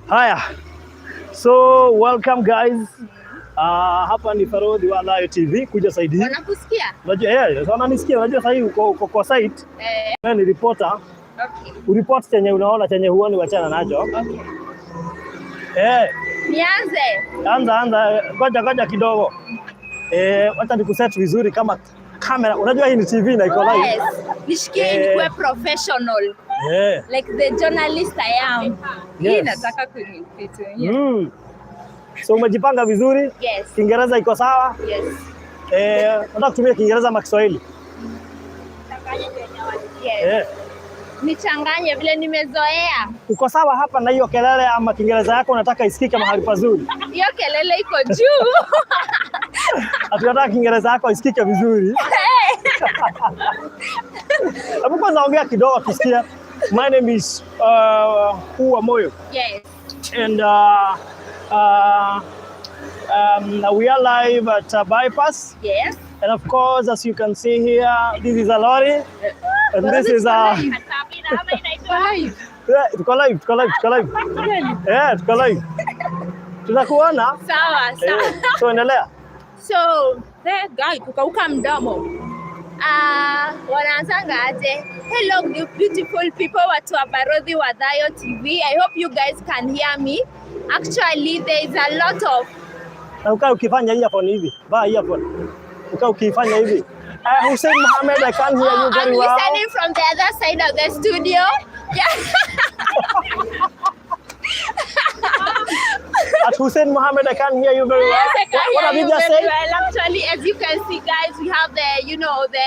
Haya, so welcome guys. Hapa ni Farodhi wa Thayo TV kuja side hii. Wanakusikia? Unajua wananisikia. Unajua sasa hivi uko kwa site. Eh. Wewe ni reporter. Okay. Ureport chenye unaona, chenye huoni wachana nacho. Okay. Eh, Nianze. Anza anza, ngoja ngoja kidogo. Wacha nikuset vizuri kama kamera. Unajua hii ni TV na iko live. Yes. Nishikie nikuwe professional. Like the journalist I am. Hii nataka kuitumia. So umejipanga vizuri? Yes. Kiingereza iko sawa? Yes. Unataka kutumia Kiingereza ama Kiswahili? Yes. Nichanganye vile nimezoea. Uko sawa hapa na hiyo kelele ama Kiingereza yako unataka isikike mahali pazuri? Hiyo kelele iko juu. Hatunataka Kiingereza yako isikike vizuri. Hebu kwanza ongea kidogo tusikie. My name is Huwa Moyo. And we are live at Bypass. And of course, as you can see here, this is a lorry. And this is a Live. Yeah, tuko live, tuko live, tuko live. Yeah, tuko live. Tunakuona. Sawa, sawa. So endelea. So, the guy kukauka mdomo. Wanaanzanga aje? Hello you beautiful people, watu wa Barodhi wa Thayo TV. I hope you guys can hear me. Actually, there is a lot of Na ukae ukifanya earphone hivi. Vaa earphone. Ukae ukifanya hivi. Hussein Mohammed, I can't hear you Oh, very I'm well. Listening from the other side of the studio. Yeah. At Hussein Mohammed, I can't hear you very well. Yes, I can What hear have you you just very said? well. Actually, as you can see, guys, we have the, you know, the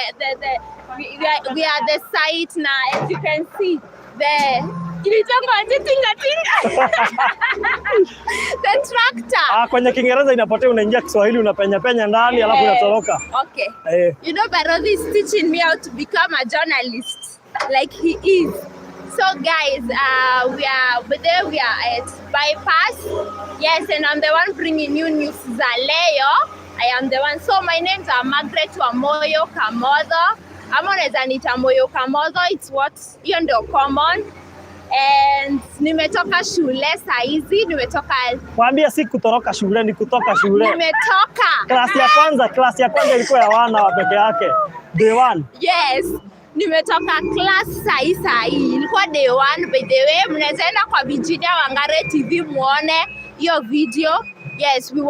we are the site now. As you can see, the inaitwanga aje, tinga tinga, the tractor. Ah, kwenye Kiingereza inapotea, unaingia Kiswahili, unapenya penya ndani alafu unatoroka. Okay. Eh. Barodhi is teaching me how to become a journalist like he is. So guys, we are but there we are at Bypass. Yes, and I'm the one bringing you news za leo. I am the one. So my names are Margaret Wamoyo Kamotho. Ama unaweza niita Moyo Kamotho. It's what hiyo ndio common. And nimetoka shule saizi, nimetoka Waambia si kutoroka shule, ni kutoka shule. Nimetoka. Klasi ya kwanza ilikuwa ya wana wa peke yake. Day one. Yes, nimetoka class sahi sahi, ilikuwa day one. By the way, mnaweza enda kwa Virginia Wangare TV muone hiyo video. Yes, we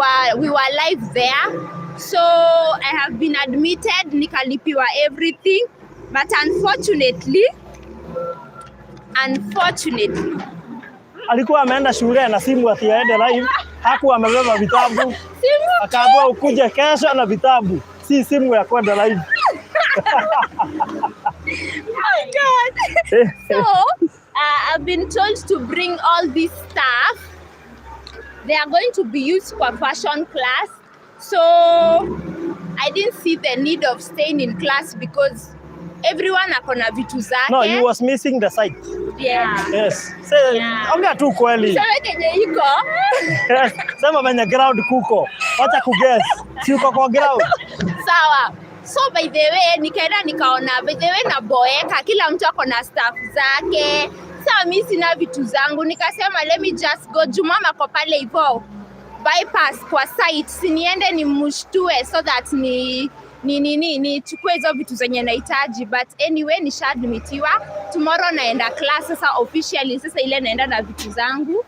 were live there. So I have been admitted, nikalipiwa everything, but unfortunately Alikuwa ameenda shule na simu ati aende live, hakuwa amebeba vitabu. Simu. Akaambiwa ukuje kesho na vitabu, si simu ya kwenda live. Oh God. So I've been told to bring all this stuff. They are going to be used for fashion class. So I didn't see the need of staying in class because everyone akona vitu zake. No, you was missing the site. Yeah. Yes. Say, ongea tu kweli. Sema kenye iko. Yes. Sema venye ground kuko. Wacha kuguess. Si uko kwa ground. Sawa. So by the way, nikaenda nikaona, by the way naboeka, kila mtu ako na stuff zake. Sawa, mi sina vitu zangu, nikasema let me just go. Juu mama ako pale hivyo Bypass kwa site, si niende nimshtue so that ni nini nichukue hizo vitu zenye nahitaji. But anyway, nishaadmitiwa. Tomorrow naenda class sasa officially, sasa ile naenda na vitu zangu,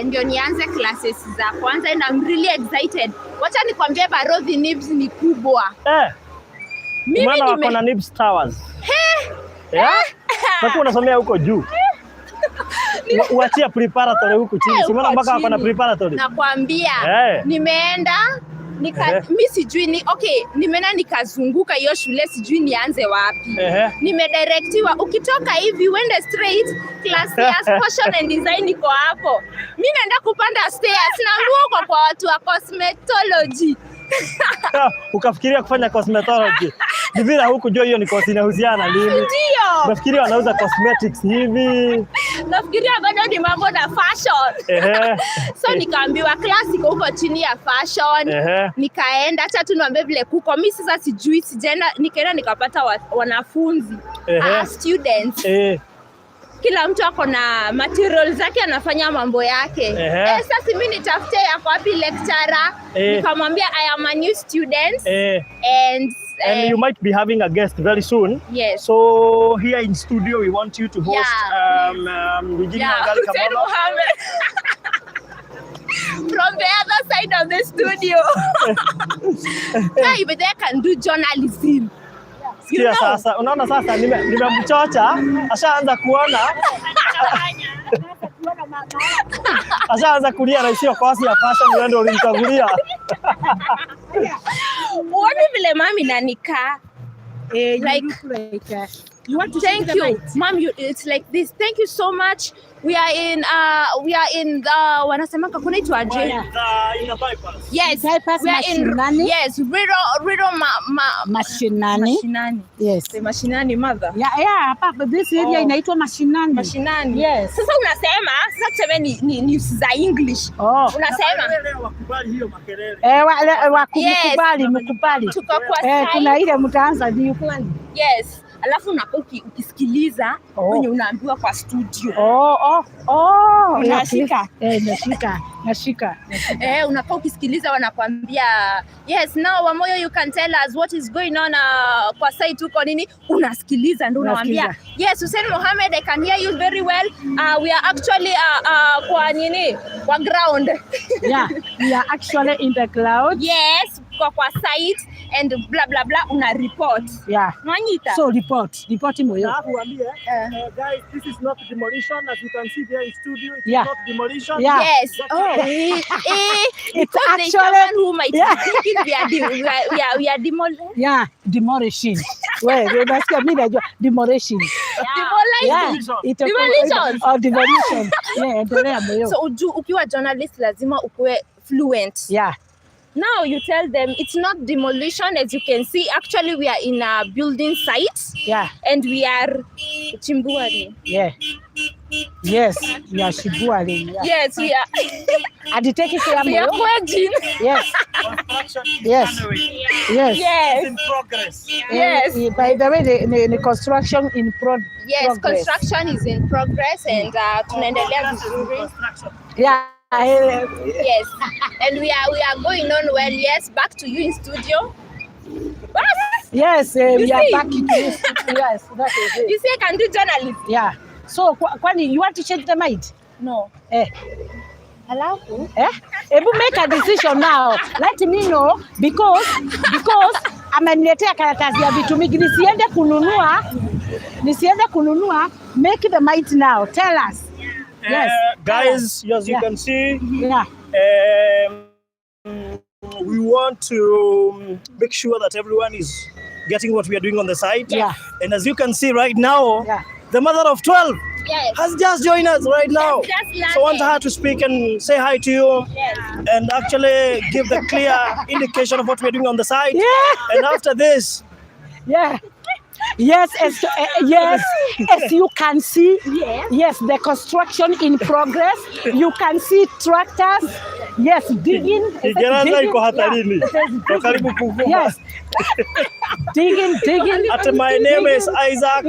ndio nianze classes za kwanza and I'm really excited. Wacha nikwambie, Barodhi, NIBS ni kubwa. Mimi Umeona wako nime na NIBS Towers. Yeah? Sasa unasomea huko juu. Uachie preparatory huku chini. Si umeona Huko mpaka wako na chini. Preparatory. Nakwambia, nimeenda nika mi sijui ni okay, nimeenda nikazunguka hiyo shule, sijui nianze wapi. Nimedirectiwa ukitoka hivi uende straight, class ya fashion and design iko hapo. Mi naenda kupanda stairs, naambiwa uko kwa watu wa cosmetology. Ukafikiria kufanya cosmetology. Ni vile hukujua hiyo ni course inahusiana nini. Ndio. Unafikiria wanauza cosmetics hivi. Nafikiria bado ni mambo na fashion. So nikaambiwa class iko huko chini ya fashion. Nikaenda, acha tu niwaambie vile kuko. Mi sasa sijui, sijaenda, nikaenda nikapata wanafunzi, students. kila mtu ako na material zake, anafanya mambo yake. Ehe. Eh, sasa mimi nitafute yako wapi lecturer? Eh. Nikamwambia I am a new student Eh, and, and eh, you might be having a guest very soon. Yes. So here in studio, we want you to host Virginia Yeah, Wangari Hussein Kamolo. Mohammed. From the other side of the studio. Yeah, but they can do journalism. You Sikia know. sasa, unaona sasa nimemchocha, ashaanza kuona, ashaanza kulia na sio kosi ya fashion, wewe ndio ulimchagulia. Uone vile mami nanikaa. Eh, you Like- look like you want to Thank change the you, light? Mom. You, it's like this. Thank you so much. We are in the wanasemanga kunaitwaje? In the bypass. Yes, Bypass we are in Mashinani. Yes, rural ma, Mashinani. Mashinani. Yes. The mashinani mother. Yeah, hapa this area Oh. inaitwa Mashinani. Mashinani. Yes. Sasa unasema sasa tuseme ni news za English. Oh. Unasema Wale wakubali hiyo makelele. Eh, mkubali, mkubali. Tuko kwa Eh, site. kuna ile mtaanza ni ukweli. Yes. Alafu unakuwa ukisikiliza Oh. wenye unaambiwa kwa studio. Oh. Unashika. Okay. Eh, nashika. Nashika. Eh, unakuwa ukisikiliza wanakwambia yes, now Wamoyo, you can tell us what is going on kwa site huko nini, unasikiliza ndio unawaambia Unasikiliza. yes, Hussein Mohammed, I can hear you very well. We are actually kwa nini, kwa ground. Yeah, we are actually in the cloud. Yes, kwa site and blah blah blah, una report. Yeah. Mwanyita. So report, report moyo. Alafu waambie, guys, this is not demolition, as you can see there in studio, it is Yeah. not demolition. Yeah. Yes. Oh, It's because there's actually- someone who might Yeah. be thinking we are demol- Yeah, demolishing. Wewe unasikia mimi najua demolishing. demolizing. Yeah, itakuwa- Demolition. Oh, demolition. Yeah, endelea moyo. So ukiwa journalist lazima ukuwe fluent. Yeah. Now you tell them it's not demolition, as you can see. Actually, we are in a building site Yeah. and we are chimbuari. Yeah. Yes, we are Shibuari. Yeah. Yes, we are And take it care we are moyo. kwejin. Yes. Construction is Yes. underway. Yes. Yes. It's in progress. Yes. By the way, the construction in Yes, progress. construction is in progress and tunaendelea Progress is in vizuri. construction. Yeah. Yes. And we are going on well. Yes, back to you in studio. Bas, Yes, You we are see? back to this. Yes, that is it. you see I can do journalism. Yeah. So kwani you want to change the mind? No. Eh. Alafu Eh? Ebu make a decision now. Let me know because ameniletea karatasi ya vitu mingi nisiende kununua. Make the mind now. Tell us. Yes. Guys, as you Yeah. can see, Yeah. we want to make sure that everyone is getting what we are doing on the site. Yeah. And as you can see right now, Yeah. the mother of 12 Yes. has just joined us right now. Just So I want landed. her to speak and say hi to you Yes. and actually give the clear indication of what we're doing on the site. Yeah. And after this, Yeah. Yes, yes, as you can see, Yes. yes, the construction in progress. You can see tractors, yes, digging. Is it Kiingereza digging? iko hatarini. Yeah, it is Kwa karibu kukufa. Yes. Digging, digging. At my name is Isaac.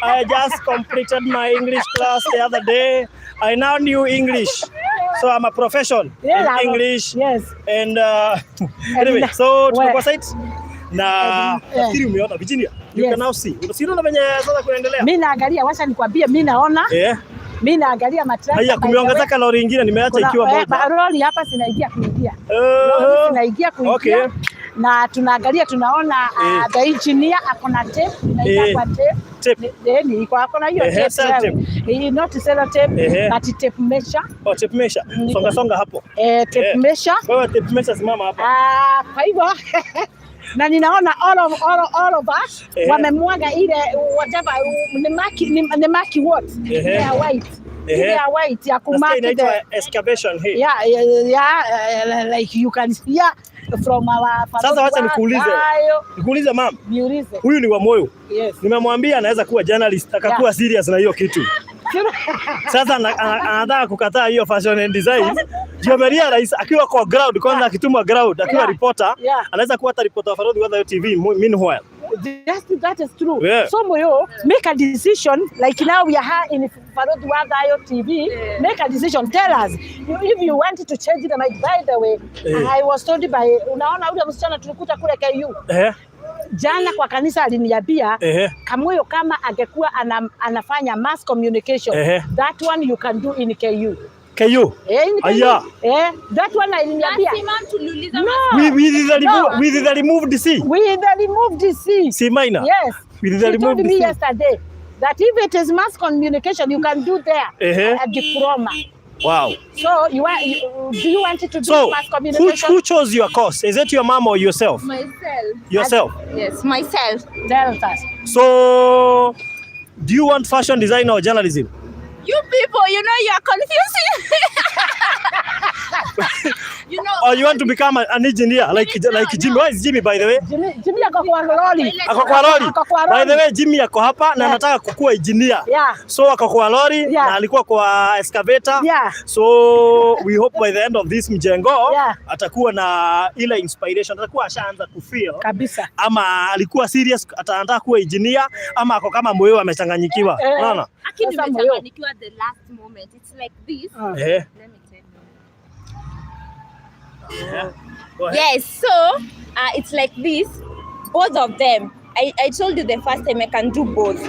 I just completed my English class the other day. I now knew English. So I'm a profession Yeah, in English. Yes. And anyway, so tumekuwa site na Eh. nafikiri umeona Virginia. You Yes. can now see. Si unaona venye sasa kunaendelea? Mi naangalia, wacha nikwambie, mi naona, Eh. mi naangalia matrakta. Haya, kumeongezeka lori ingine nimeacha ikiwa moja. Lori hapa zinaingia kuingia. Lori zinaingia kuingia. Okay. Na tunaangalia tunaona Eh. the engineer ako na tape, inaita Eh. kwa tape. Tape. Ni iko ako na hiyo tape. Sellotape. Not sellotape, but tape measure. Oh, tape measure. Songa songa hapo. Eh, tape measure. Wewe tape measure simama hapa. Ah, kwa hivyo na ninaona all of us wamemwaga ile whatever ni maki what? Ile ya white. Ile ya white ya Nasikia kumaki inaitwa excavation hii. Yeah, like you can hear from our Sasa wacha nikuulize. Hayo, Nikuulize ma'am, niulize. huyu ni wa moyo. Yes. Nimemwambia anaweza kuwa journalist akakuwa serious na hiyo kitu. Sasa anataka kukataa hiyo fashion and design. Juu amerealize akiwa kwa ground kwanza, akitumwa ground akiwa reporter, anaweza kuwa hata reporter wa Farodhi Wathayo TV meanwhile. Just that is true. Yeah. So Moyo, make a decision. Like now we are here in Farodhi wa Thayu TV. Make a decision. Tell us if you want to change the mic. By the way, I was told by, unaona ule msichana tulikuta kule KU jana kwa kanisa, aliniambia Kamoyo kama angekuwa anafanya mass communication, that one you can do in KU. KU. Eh, in KU. Aya. Eh, that one aliniambia. Basi ma'am, tuliuliza No. With the No. with the removed C. With the removed C. C minor. Yes. With the She told removed me C. yesterday that if it is mass communication, you can do there a diploma. Wow. So do you want to do So mass who, communication? who chose your course? Is it your mom or yourself? Myself. Yourself. Yes, myself. Tell us. So do you want fashion design or journalism? You people, you know you are confusing. You know. Or you want to become an engineer like No, like Jimmy? no. Where is Jimmy, by the way? Jimmy ako kwa lori. Ako kwa lori. Ako kwa By lori. the way, Jimmy ako hapa na anataka kukua engineer. So ako kwa lori na alikuwa kwa excavator. So we hope by the end of this mjengo atakuwa na ile inspiration, atakuwa ashaanza kufeel Kabisa. ama alikuwa serious anataka kuwa engineer ama ako kama moyo amechanganyikiwa. Unaona? Lakini Sasa Moyo. nimechanganyikiwa the last moment. It's like this. Let me tell you. Go ahead. Yes, so it's like this. Both of them. I told you the first time I can do both.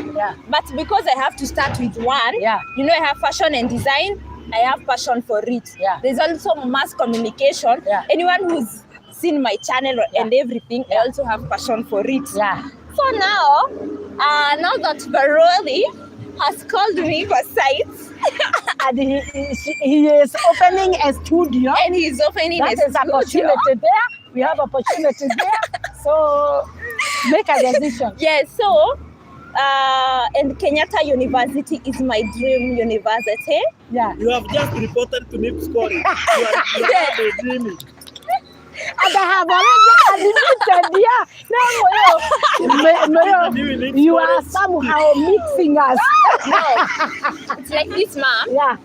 But because I have to start with one, I have fashion and design, I have passion for it. There's also mass communication. Anyone who's seen my channel and everything, I also have passion for it. So now that Baroli has called me for sites, And he is opening a studio. And he's opening That a is studio. opportunity there. We have opportunity there. So make a decision. Yes, so and Kenyatta University is my dream university. You have just reported to NIPS College. You are dreaming. And I have already admitted, yeah. No, Moyo, Moyo, you are somehow mixing us. No, it's like this, ma'am.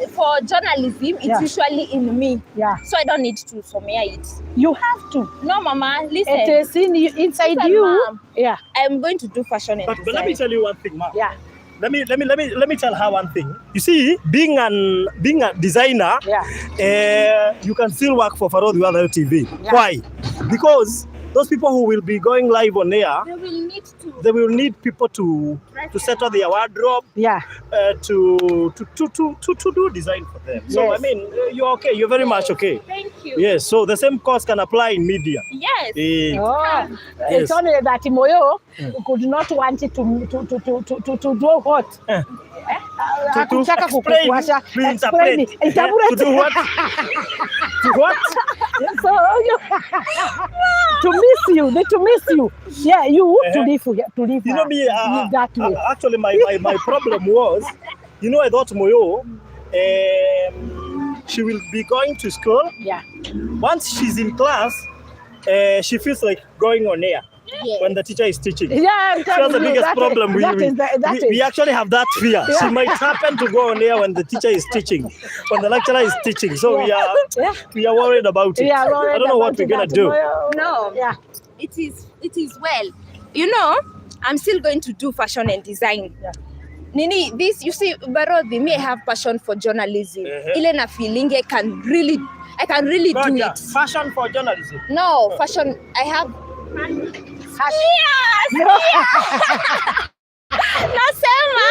For journalism, it's usually in me. So I don't need to somea it. You have to. No, Mama, listen. It is in you, inside Listen, you. Ma'am. I'm going to do fashion and But let me design. tell you one thing, ma'am. Let me tell her one thing. You see, being a designer, you can still work for Farodhi wa Thayu TV. Why? Because those people who will be going live on air, they will need to they will need people to settle their wardrobe, to do design for them. So you're okay. You're very much okay. Thank you. Yes. So the same course can apply in media. Yes. Oh, Yes. It's only that Moyo could not want it to do what? To Hakutaka explain, kukuasha. we Explain interpret. it. Interpret. To do what? To what? So you, to miss you, they to miss you. Yeah, you to live, to live. You know me, that way. Actually, my problem was, I thought Moyo, she will be going to school. Once she's in class, she feels like going on air. When the teacher is teaching. Yeah, I'm That's the telling you, biggest that problem. is, that is the, that We is. actually have that fear. She might happen to go on air when the teacher is teaching, when the lecturer is teaching. So we are worried about it. We are worried I don't know what about we're gonna that. do. No. It is well. I'm still going to do fashion and design. Nini, this, you see, Barodhi, me, I have passion for journalism. Ile na feeling I can really do Roger, it. Fashion for journalism. No, fashion, I have. Fashion. Yes! Nasema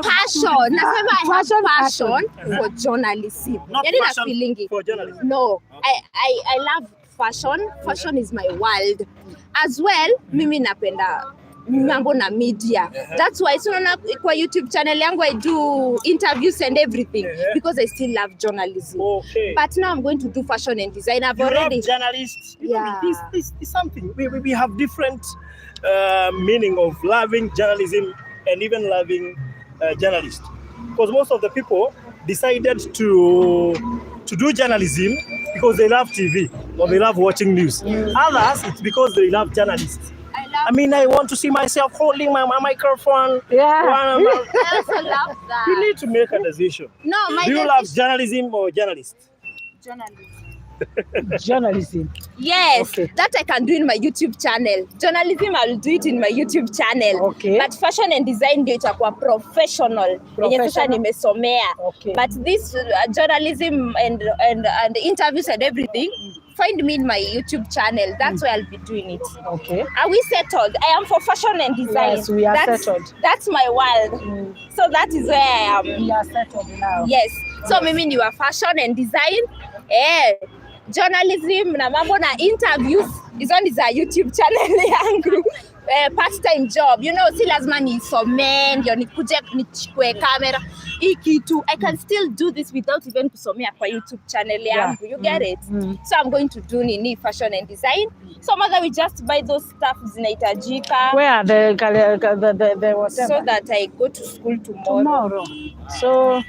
passion. Nasema I have Fashion, passion for journalism. Not Yani na fashion feeling for journalism. No, I love fashion. Fashion is my world. As well, mimi napenda mambo na media. That's why so unaona kwa YouTube channel yangu I do interviews and everything because I still love journalism. But now I'm going to do fashion and design. I've You love already journalists. You know, Yeah. this is something. We have different meaning of loving journalism and even loving journalists. Because most of the people decided to do journalism because they love TV or they love watching news. Others, it's because they love journalists. I love I want to see myself holding my microphone. One, I also love that. You need to make a decision. No, my Do you love decision journalism or journalist? Journalism. Journalism. Yes, Okay. that I can do in my YouTube channel. Journalism, I'll do it in my YouTube channel. Okay. But fashion and design ndio itakuwa professional. Yenye sasa Professional. nimesomea. Okay. But this journalism and interviews and everything, find me in my YouTube channel. That's where I'll be doing it. Okay. Are we settled? I am for fashion and design. Yes, we are settled. That's my world. So that is where I am. We are settled now. Yes. So mimi ni wa fashion and design. Journalism na mambo na interviews. Hizo ni za YouTube channel yangu. Part time job. Si lazima nisomee ndio nikuje nichukue kamera. Hii kitu I can still do this without even kusomea kwa YouTube channel yangu. You get it? So I'm going to do nini fashion and design. So mother, we just buy those stuff zinahitajika Where the whatever. so that I go to school tomorrow. Tomorrow. So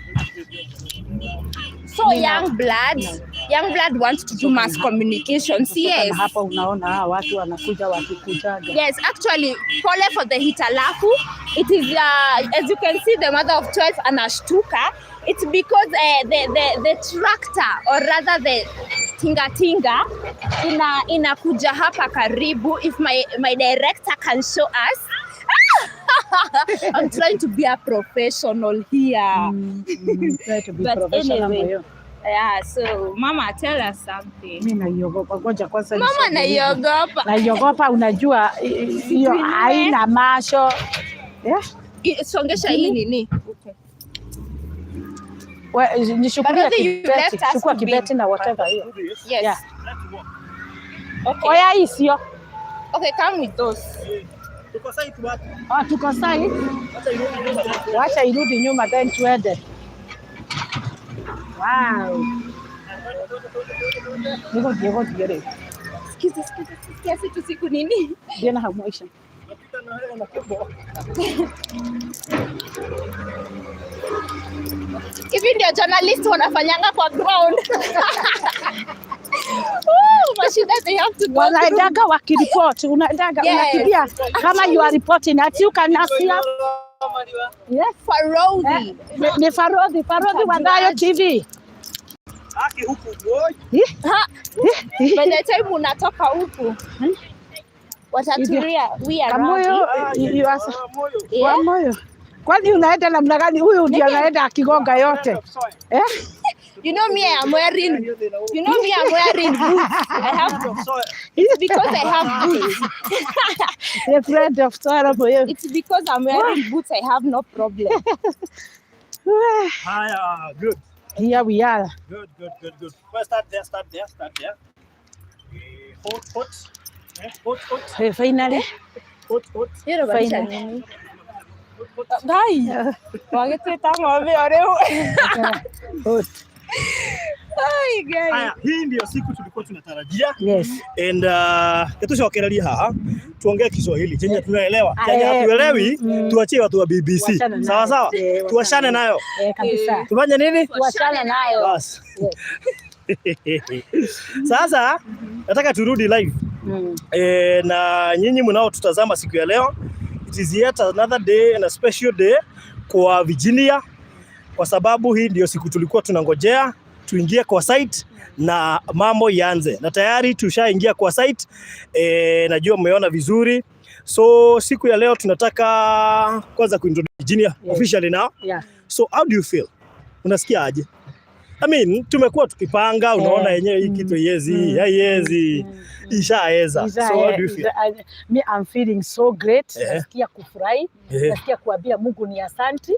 So young blood wants to do mass communications. Yes. na hapa unaona hawa watu wanakuja wakikujaga. Yes, actually, pole for the hitilafu. It is, as you can see, the mother of 12 anashtuka. It's because the tractor, or rather the tinga tinga, inakuja hapa karibu. If my director can show us. I'm trying to be a professional here. Try to be But professional anyway. moyo. Yeah, so mama, tell us something. Mimi naiogopa. Ngoja kwanza Mama nisogee. naiogopa. Naiogopa, unajua hiyo Tuinue. haina macho. Yeah. Songesha hii nini? Okay. Nishukulie But you kibeti, left us chukua to be- kibeti na whatever hiyo. Yes. Yeah. Okay. Oya hii sio. Okay, come with those. Tuko site wapi? Ah, tuko site. Wacha irudi nyuma. Wacha irudi nyuma then tuende. Wow. Niko Diego Diego. Sikiza, sikiza, sikiza, tu siku nini? Ndio na hamuisha. Napita na wewe na kubwa. Hivi ndio journalist wanafanyanga kwa ground. Oh, mashida they have to go through. Wanaendaga wakiripoti, unaendaga Yes. unakimbia kama you are reporting at you can ask you. Yes. Farodhi. Ni Farodhi, Farodhi wa Thayo TV. Haki huku boy. Eh, Ha, eh, by the time unatoka huku watatulia, we are Kamoyo, ready. you are Moyo. Yeah. wa moyo. Kwani unaenda namna gani? Huyu ndiye anaenda akigonga yote. Eh? You know me, I am wearing. You know me, I'm wearing boots. I have it's because I have boots. The friend of Sarah Moyo. It's because I'm wearing boots. I have no problem. Haya, good. Here we are. Good, good, good, good. Well, start there, start there, start there. Hot, hot. Hot, hot, Finally. Hot, hot. Hiyo inamaanisha Fine. nini? Ngai. Wagĩtuĩta ng'ombe o rĩu. Hot. Ai, Ngai. Haya, hii ndio siku tulikuwa tunatarajia. Yes. And tucokererie haha tuongee Kiswahili chenye tunaelewa, chenye Eh, hatuelewi tuachie watu wa BBC. Wachana nayo. Sawa sawa, Eh, tuachane nayo. Kabisa. Tufanye nini? Tuachane nayo. Bas. Sasa nataka turudi live na nyinyi mnaotutazama siku ya leo, it is yet another day and a special day kwa Virginia, kwa sababu hii ndio siku tulikuwa tunangojea tuingie kwa site na mambo ianze, na tayari tushaingia kwa site. Najua mmeona vizuri. So siku ya leo tunataka kwanza kuintroduce Virginia Yes. officially now. Yeah. So how do you feel? Unasikia aje? I mean, tumekuwa tukipanga, unaona yenyewe hii kitu haiwezi, haiwezi, ishaeza. So how do you feel? Me, I'm feeling so great. Eh. Nasikia kufurahi. Nasikia kuambia Mungu ni asanti.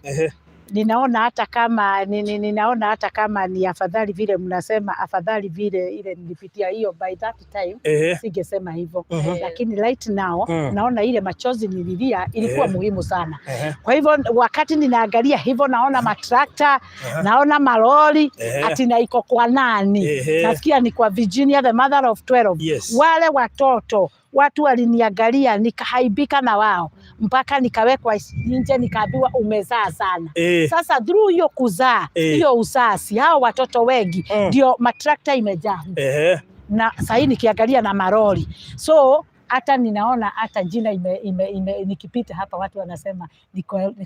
Ninaona hata kama ninaona hata kama ni afadhali vile mnasema afadhali vile ile nilipitia hiyo by that time singesema hivyo lakini right now naona ile machozi nililia ilikuwa muhimu sana. Kwa hivyo wakati ninaangalia hivyo naona matrakta, naona malori ati na iko kwa nani? Nasikia ni kwa Virginia, the mother of 12. Wale watoto watu waliniangalia nikahaibika na wao mpaka nikawekwa nje nikaambiwa umezaa sana. Sasa through hiyo kuzaa hiyo uzazi hao watoto wengi ndio matrakta imejaa na sahii nikiangalia na maroli, so Hata ninaona hata jina ime nikipita hapa watu wanasema ni kwa yule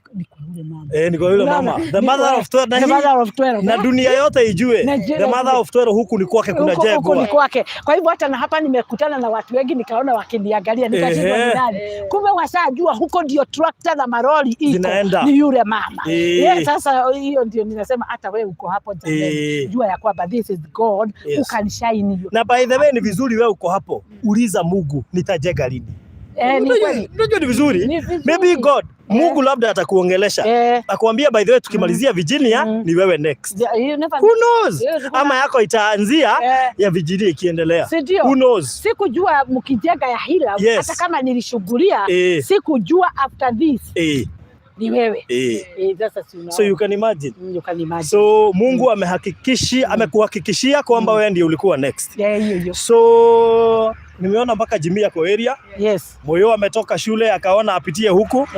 mama. Eh, ni kwa yule Unaona? mama. The Ni mother of 12 na The hii mother of 12. na dunia yote ijue Na the mother of 12 huku ni kwake kuna Huko huko ni jengwa. kwake. Kwa hivyo hata na hapa nimekutana na watu wengi nikaona wakiniangalia nikashindwa ni nani. Kumbe washajua huko ndio tractor na maroli iko Zinaenda. ni yule mama. Yeah, sasa hiyo ndio ninasema hata wewe uko hapo jamani. Jua ya kwamba this is God who can shine you. Na by the way ni vizuri wewe uko hapo, uliza Mungu nitajenga lini. Eh, ni kweli. Unajua ni vizuri. Ni vizuri. Maybe God, Mungu labda atakuongelesha. Akwambia by the way tukimalizia Virginia ni wewe next. Yeah, you never Who knows? Yes, Ama yako itaanzia ya Virginia ikiendelea. Si ndio? Who knows? Sikujua mkijenga ya Hiram hata kama nilishughulia sikujua after this ni wewe. Eh, sasa si unaona. So you can imagine. You can imagine. So Mungu amekuhakikishia kwamba wewe ndiye ulikuwa next. Yeah, hiyo hiyo. So nimeona mpaka Jimmy ako area. Moyo ametoka shule akaona apitie huku.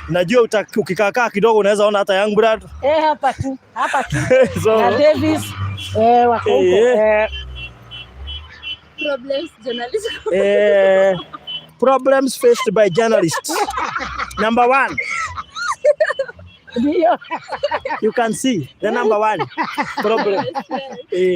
Najua ukikaakaa kidogo unaweza ona hata Young Brad. Eh, hapa tu, hapa tu. So Na Davis wako huko. Problems journalism. Problems faced by journalists. Number one, Ndio. you can see the number one problem.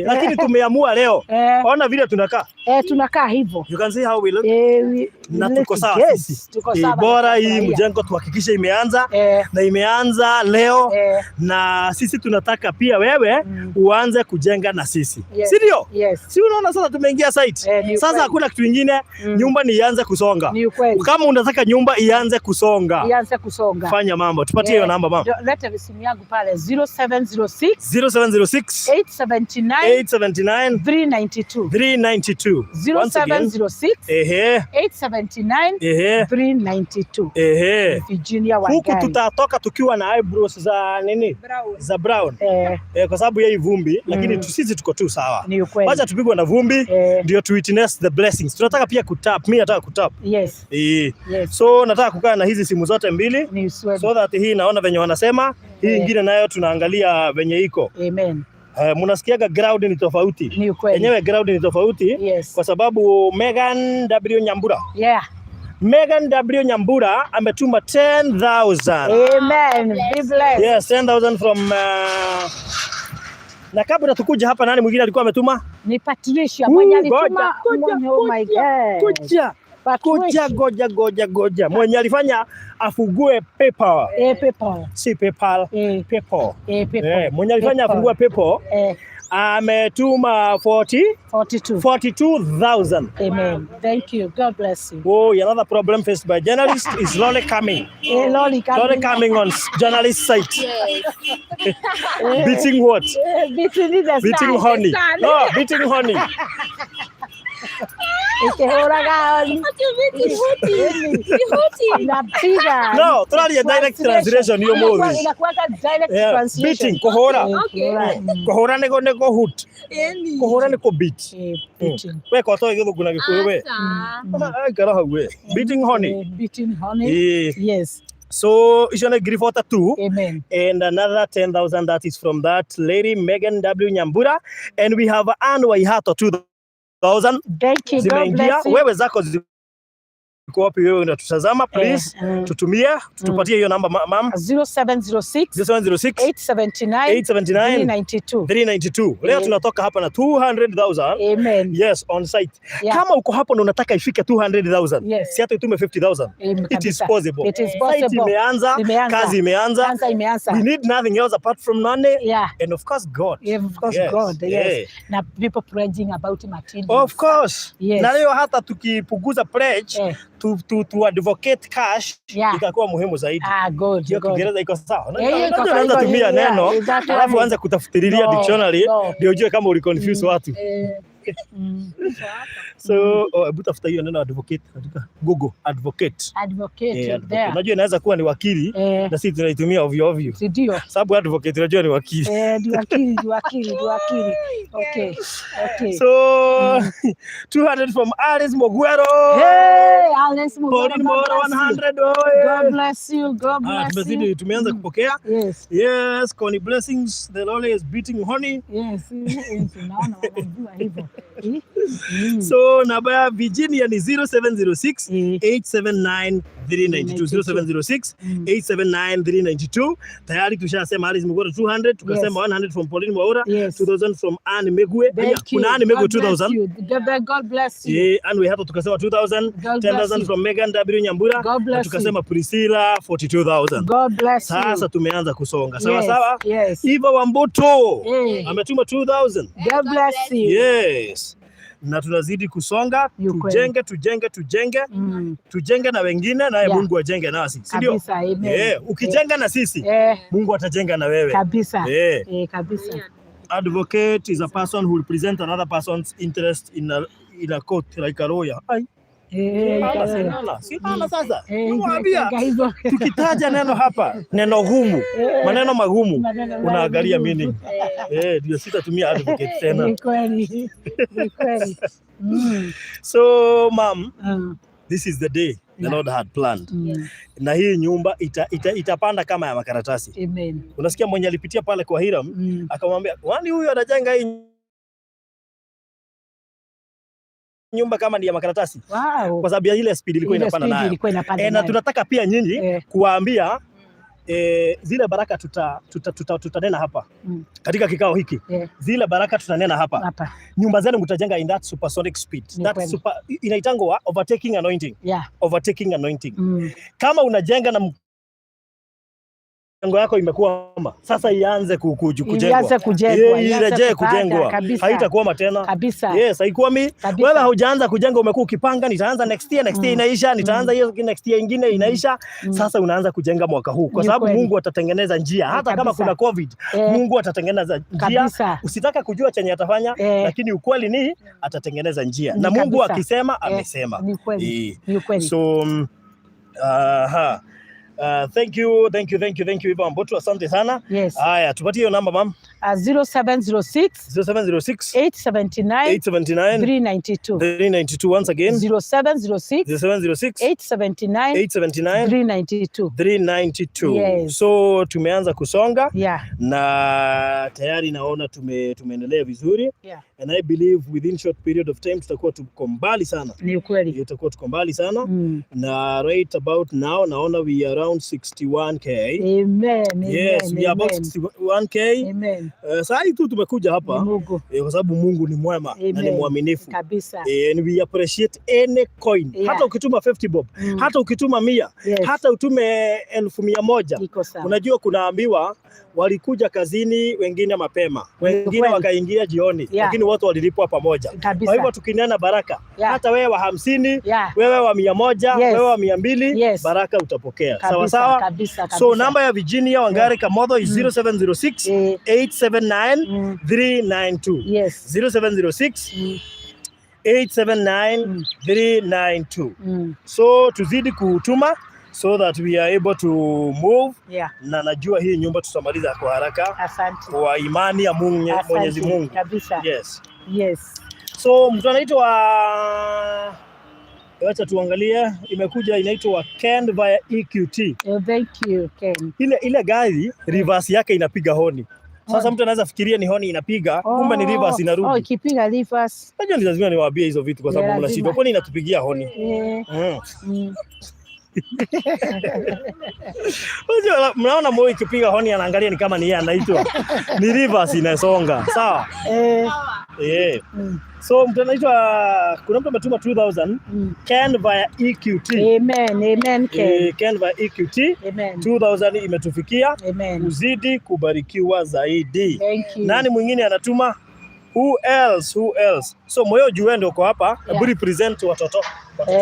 Lakini tumeamua leo. Ona vile tunakaa. Eh, tunakaa hivyo. You can see how we look. Eh, Na tuko sawa sisi. Tuko sawa. Bora hii tunafurahia. mjengo tuhakikishe imeanza na imeanza leo na sisi tunataka pia wewe uanze kujenga na sisi. Si ndio? Yes. Si unaona sasa tumeingia site. Eh, ni Sasa ukweli. hakuna kitu kingine, nyumba ni ianze kusonga. Ni ukweli. Kama unataka nyumba ianze kusonga, Ianze kusonga. fanya mambo. Tupatie hiyo namba mama. Leta simu yangu pale 0706 0706 879 879 392. 392. Once again. 0706 879 392. Virginia Huku Wangari. tutatoka tukiwa na eyebrows za nini? Brown. Za brown. Kwa sababu ya hii vumbi, lakini sisi tuko tu sawa. Ni ukweli. Wacha tupigwe na vumbi ndio tu witness the blessings. Tunataka pia kutap. Mimi nataka kutap. So nataka kukaa na hizi simu zote mbili Ni ukweli. so that hii naona venye wanasema, hii ingine nayo tunaangalia venye iko. Amen. Mnasikiaga ground ni tofauti. Ni ukweli. Enyewe ground ni tofauti kwa sababu Megan W Nyambura. Megan W Nyambura ametuma 10,000. Amen. Be blessed. Yes, 10,000 from na kabla tukuja hapa nani mwingine alikuwa ametuma? Ni Patricia mwenye Goja, alituma goja, oh my goja, God. goja. Patricia. Goja, goja, goja, goja. Mwenye alifanya afungue PayPal. PayPal. Si PayPal, PayPal. PayPal. Mwenye alifanya PayPal. afungue PayPal ametuma 40 42. 42,000. Amen. Thank you. God bless you. Oh, another problem faced by journalists is lorry coming. Lorry coming. Lorry coming on journalist site. Yes. Beating what? Beating the Beating sun. honey. sun. No, beating honey. Ikihuraga honey. Inapiga. No, turaria direct translation hiyo movie. Inakuwaga direct Yeah, translation. beating, kuhura. Kuhura. Kuhura nĩ nĩ kũhut. Kuhura nĩ kũbeat. Beating. We ko toĩ gĩthũngũ na gĩkũyũ we. Asa. Ikara hau we. Beating honey. Beating honey. Yes. So icio nĩ ngiri 42. Amen. And another 10,000 that is from that lady Megan W Nyambura, and we have Anne Waihato 2,000 Thank you. God zimeingia. bless you. Wewe zako ziko wapi? Wewe unatutazama, please tutumie, tupatie hiyo namba ma'am. 0706 0706 879 879 392. 392. Leo tunatoka hapa na 200,000. Amen. Yes, on site. Yeah. Kama uko hapo na unataka ifike 200,000, Yes. si hata utume 50,000. Amen, It is kabisa. possible. It is Site possible. imeanza, Imeanza. kazi imeanza. Kwanza imeanza. We need nothing else apart from money Yeah. and of course God. Yeah, of course Yes. God. Yes. Yeah. Na people praying about materials. Of course. Yes. Na leo hata tukipunguza pledge to advocate cash itakuwa muhimu zaidi. Ah, good, Hiyo good. Kiingereza iko sawa. Eh, hiyo iko Unajua sawa, unaweza tumia neno alafu uanze kutafutililia No, dictionary no. ndio ujue kama uliconfuse watu. So, oh, hebu tafuta hiyo neno advocate katika Google, advocate. Advocate Advocate. there. Unajua inaweza kuwa ni wakili na sisi tunaitumia ovyo ovyo. Si ndio? Sababu advocate unajua ni wakili. Eh, ni wakili, ni wakili, ni wakili. Okay. Okay. So 200 from Alice Mogwero. Hey, Alice Mugoro, Pauline God Moro bless you. 100. God Oye. bless you. God Ah, bless you. tumezidi tumeanza kupokea. Yes. Yes, Connie Blessings, the lorry is beating honey. Yes, yes, unaona wanajua hivyo. So namba ya Virginia ni 0706 879 392, 0706 879 392. Tayari tushasema hali zimekuwa 200, tukasema 100 from Pauline Mwaura, 2000 from Anne Megwe. Thank you. Kuna Anne Megwe God bless 2000. you. God bless you. Yeah, and we hata tukasema 2000, God bless 10,000 you. From Megan W Nyambura. God Na bless tukasema Priscilla 42,000. God bless you. Sasa tumeanza kusonga. Sawa Yes, sawa. yes. Eva Wambuto ametuma 2000. God bless you. Yes. Na tunazidi kusonga, Ni ukweli. tujenge, tujenge, tujenge, tujenge na wengine, naye Mungu ajenge nasi, si ndio? Kabisa, amen. Yeah, ukijenga na sisi, Mungu atajenga na wewe. Kabisa. Yeah. Eh, kabisa. Advocate is a person who will present another person's interest in a court like a lawyer. Ai, sinala, sinala, sinala sasa. Namwambia ikaeka hivyo. Tukitaja neno hapa, neno gumu, maneno magumu, Maneno unaangalia magumu. meaning. Eh, ndio sitatumia advocate tena. Ni kweli. Ni kweli. So, ma'am, this is the day the Lord had planned. Na hii nyumba itapanda kama ya makaratasi. Amen. Unasikia mwenye alipitia pale kwa Hiram akamwambia, "Kwani huyu anajenga hii nyumba kama ni ya makaratasi?" Kwa sababu ya ile speed ilikuwa Ile inapanda speed nayo. ilikuwa inapanda Na nayo. tunataka pia nyinyi kuwaambia zile baraka tutanena hapa katika kikao hiki, zile baraka tutanena hapa, Hapa. Nyumba zenu mtajenga in that supersonic speed. Ni That kweli. super inaitangwa overtaking anointing. Overtaking anointing. Kama unajenga na mjengo yako imekwama, sasa ianze kujengwa. Ianze kujengwa, ianze Irejee kupanda, kujengwa. kabisa. Haitakwama tena. Kabisa. Yes, haikwami. Kabisa. Wewe haujaanza kujenga, umekuwa ukipanga nitaanza next year inaisha, nitaanza hiyo next year ingine inaisha. Sasa unaanza kujenga mwaka huu kwa Ni sababu kweli. Mungu atatengeneza njia hata kama Kabisa. kuna COVID, Mungu atatengeneza njia. Kabisa. Usitaka kujua chenye atafanya, lakini ukweli ni atatengeneza njia. Ni Na Mungu kabisa. akisema, amesema. Ni kweli. Ni kweli. So aha. Thank you, thank you, thank you, thank you, Eva Mboto, asante sana. Yes. Haya, tupatie hiyo namba, ma'am. 0706 0706 879 879 392. 392. Once again. 0706 0706 879 879 392. 392. Yes. So tumeanza kusonga na tayari naona tumeendelea vizuri and I believe within short period of time tutakuwa tuko mbali sana. Ni ukweli. Tutakuwa tuko mbali sana na right about now naona we are around 61K. Amen. Amen. Yes, we are about Amen. 61K. Amen. Saa hii tu tumekuja Ni hapa Mungu. kwa sababu Mungu ni mwema na ni Amen. mwaminifu. Kabisa. And we appreciate any coin. Hata ukituma 50 bob, hata ukituma 100, hata utume 100,000. Iko sawa. Unajua kunaambiwa walikuja kazini wengine mapema, wengine wakaingia jioni, lakini wote walilipwa pamoja. Kabisa. Kwa hivyo tukinena baraka, hata wewe wa 50, wewe wa 100, wewe wa 200, baraka utapokea. Sawa Kabisa, sawa. kabisa, kabisa. So namba ya Virginia Wangari Kamotho is 0706 879 392. 0706 879 392. So tuzidi kutuma so that we are able to move na najua hii nyumba tutamaliza kwa haraka Asante. kwa imani ya Mungu, Asante. Mwenyezi Mungu. Kabisa. Yes. Yes. So mtu anaitwa, wacha tuangalie, imekuja inaitwa Ken via EQT. Oh, thank you, Ken. Ile gari reverse yake inapiga honi. Sasa mtu anaweza fikiria ni honi inapiga, kumbe ni reverse Oh, inarudi. ikipiga reverse. Najua ni lazima niwaambie hizo vitu kwa sababu Yeah, mnashindwa. lazima. Kwani inatupigia honi? Unajua, mnaona Moi ikipiga honi anaangalia ni kama ni yeye anaitwa. Ni reverse inasonga. Sawa? Eh. So mtu anaitwa, kuna mtu ametuma 2000 Ken via EQT. Amen. Amen, Ken. Eh, Ken via EQT Amen. 2000 imetufikia. Amen. Uzidi kubarikiwa zaidi. Thank you. Nani mwingine anatuma? Who else? Who else? So Moyo juu ndio uko hapa. Hebu represent watoto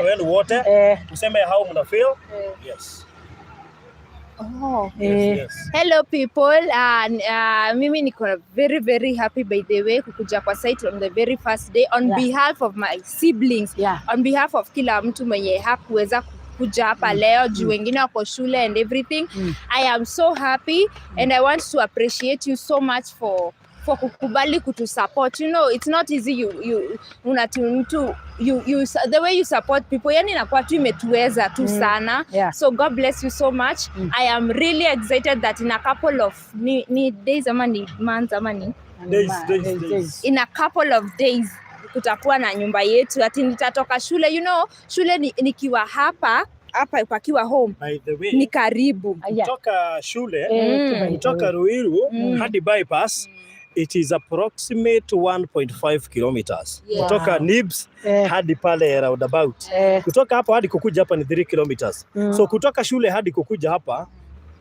wenu wote. Useme how mna feel. Yes. Oh. Yes, yes. Hello people. Mimi niko very very happy, by the way, kukuja kwa site on the very first day on behalf of my siblings, on behalf of kila mtu mwenye hakuweza kukuja hapa leo juu wengine wako shule and everything. I am so happy and I want to appreciate you so much for kukubali kutusupport. You know it's not easy. You unatu mtu you the way you support people, yani inakuwa tu imetuweza tu sana. So God bless you so much. I am really excited that in a couple of ni days ama ni months ama ni Days, days, days. In a couple of days kutakuwa na nyumba yetu, ati nitatoka shule, shule nikiwa hapa hapa pakiwa home By the way, ni karibu. Aya. Kutoka shule, Eh, kutoka Ruiru hadi bypass, it is approximate 1.5 kilometers. Kutoka Nibs hadi pale roundabout. Kutoka hapo hadi kukuja hapa ni 3 kilometers. So kutoka shule hadi kukuja hapa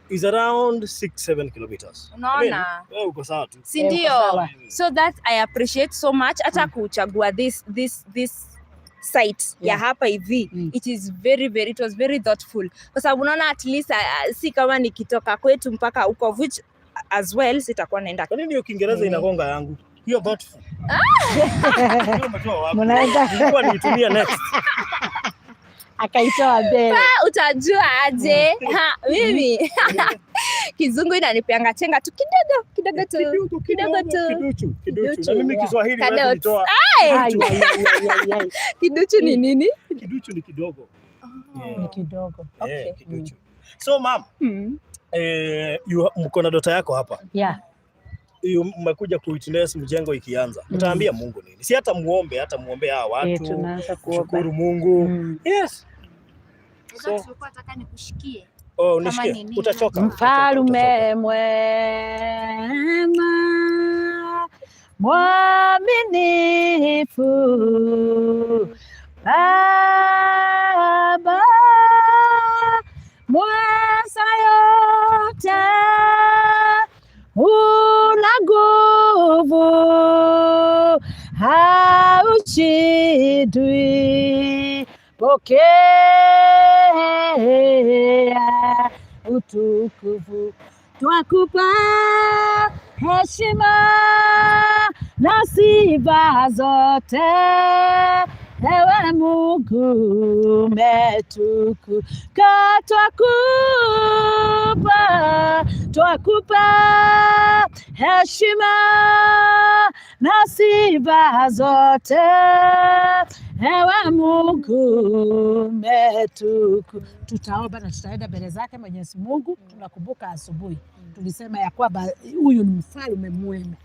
is around 6 7 kilometers. Unaona? I mean, wewe uko sawa tu. Si Eh, uko ndio? sawa. So that I appreciate so much hata kuchagua this site ya hapa hivi. It is very very it was very thoughtful kwa sababu unaona at least si kama nikitoka kwetu mpaka huko, which as well sitakuwa naenda. Kwa nini hiyo Kiingereza inagonga yangu? Hiyo thoughtful. Hiyo umetoa wapi? Mnaweza Nilikuwa niitumia next. Akaitoa mbele. Ah, utajua aje? Ha, mimi kizungu inanipeanga chenga tu kidogo kidogo tu. Kidogo. Kidogo tu. Kiduchu, kiduchu. Na mimi Kiswahili Kadot. wewe nitoa. Ai, ai, ai, ai, ai. Kiduchu ni nini? Kiduchu ni kidogo. Ni kidogo. Yeah, kiduchu. So ma'am, mko na daughter yako hapa. Mmekuja kuwitness mjengo ikianza. Mtaambia Mungu nini? Si hata muombe, hata muombe hawa Eh, watu. tunaanza kuomba. Shukuru Mungu. Yes. So, Nataka nikushikie. oh, Kama nishikie. nini? Utachoka. Mfalme mwema, mwaminifu, Baba mweza yote, una nguvu, haushindwi. Pokea utukufu, twakupa heshima na sifa zote, ewe Mungu umetukuka, twakupa heshima na sifa zote, ewe Mungu umetukuka. Tutaomba na tutaenda mbele zake Mwenyezi Mungu. Tunakumbuka asubuhi tulisema ya kwamba huyu ni mfalme mwema,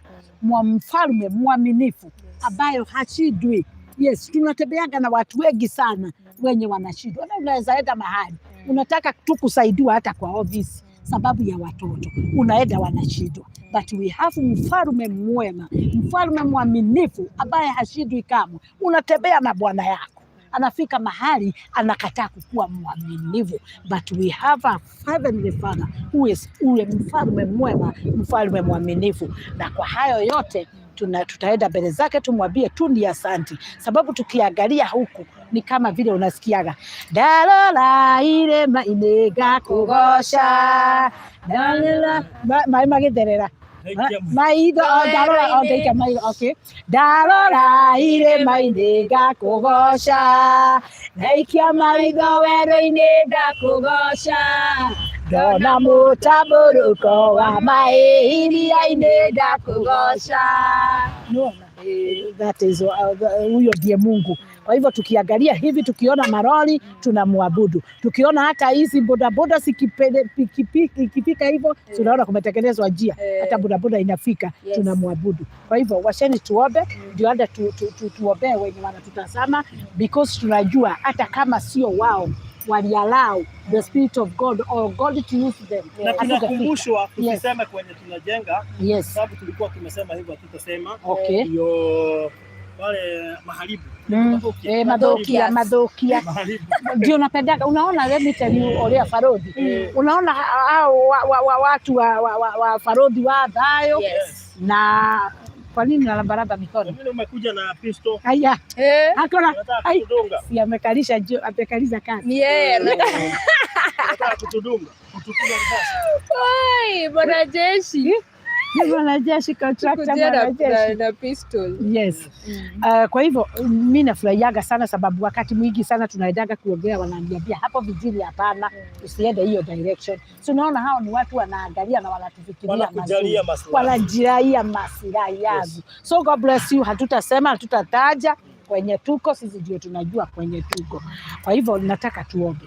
mfalme mwaminifu ambayo hashindwi. Yes, tunatembeaga na watu wengi sana wenye wanashindwa, na unaweza enda mahali unataka tu kusaidiwa hata kwa ofisi sababu ya watoto, unaenda wanashindwa. But we have mfalme mwema, mfalme mwaminifu ambaye hashindwi kamwe. Unatembea na bwana yako anafika mahali anakataa kukuwa mwaminifu, but we have a heavenly Father who is ule mfalme mwema, mfalme mwaminifu. Na kwa hayo yote tutaenda mbele zake tumwambie tu ni asanti, sababu tukiangalia huku ni kama vile unasikiaga ndarora irĩma-inĩ ngakũgoca ndarora maĩ magĩtherera maitho, oh, ndarora, oh, ndaika maitho, okay, ndarora irĩma-inĩ ngakũgoca, ndaikia maitho werũ-inĩ ngakũgoca, ndona mũtambũrũko wa maĩ iria-inĩ ndakũgoca. Unaona? That is huyo ndiye Mungu. Kwa hivyo tukiangalia hivi, tukiona maroli tunamwabudu, tukiona hata hizi bodaboda ikifika hivyo tunaona kumetengenezwa njia, hata bodaboda inafika, tunamwabudu. Kwa hivyo washeni tuombe, ndio hata tuombee wenye wanatutazama, because tunajua hata kama sio wao waliallow the spirit of God or God to use them, Na hatungefika. tunakumbushwa tusiseme kwenye tunajenga, sababu tulikuwa tumesema hivyo, hatutasema. Ndio wale maharibu. Eh, madhokia madhokia Maharibu. Ndio napendaga. Unaona, let me tell you, Orea Farodhi, unaona hao watu wa Farodhi wa Thayo na kwa nini nalambalamba mikono? Vile umekuja na pistol, Haya, hakuna unataka ai, kutudunga. Si amekalisha juu, amekalisha kazi. Ni yeye. Unataka kutudunga, kutupiga risasi. Oi, bwana jeshi. Ni mwanajeshi, contractor Kujia mwanajeshi. na pistol. Yes. Kwa hivyo mi nafurahiaga sana sababu wakati mwingi sana tunaendaga kuongea, wananiambia hapo vijini hapana, usiende hiyo direction. So unaona hao ni watu wanaangalia na wanatufikiria Wanakujalia mazuri, maslahi. wanajilaia maslahi yangu. So God bless you. Hatutasema, hatutataja kwenye tuko, sisi ndio tunajua kwenye tuko. Kwa hivyo nataka tuombe.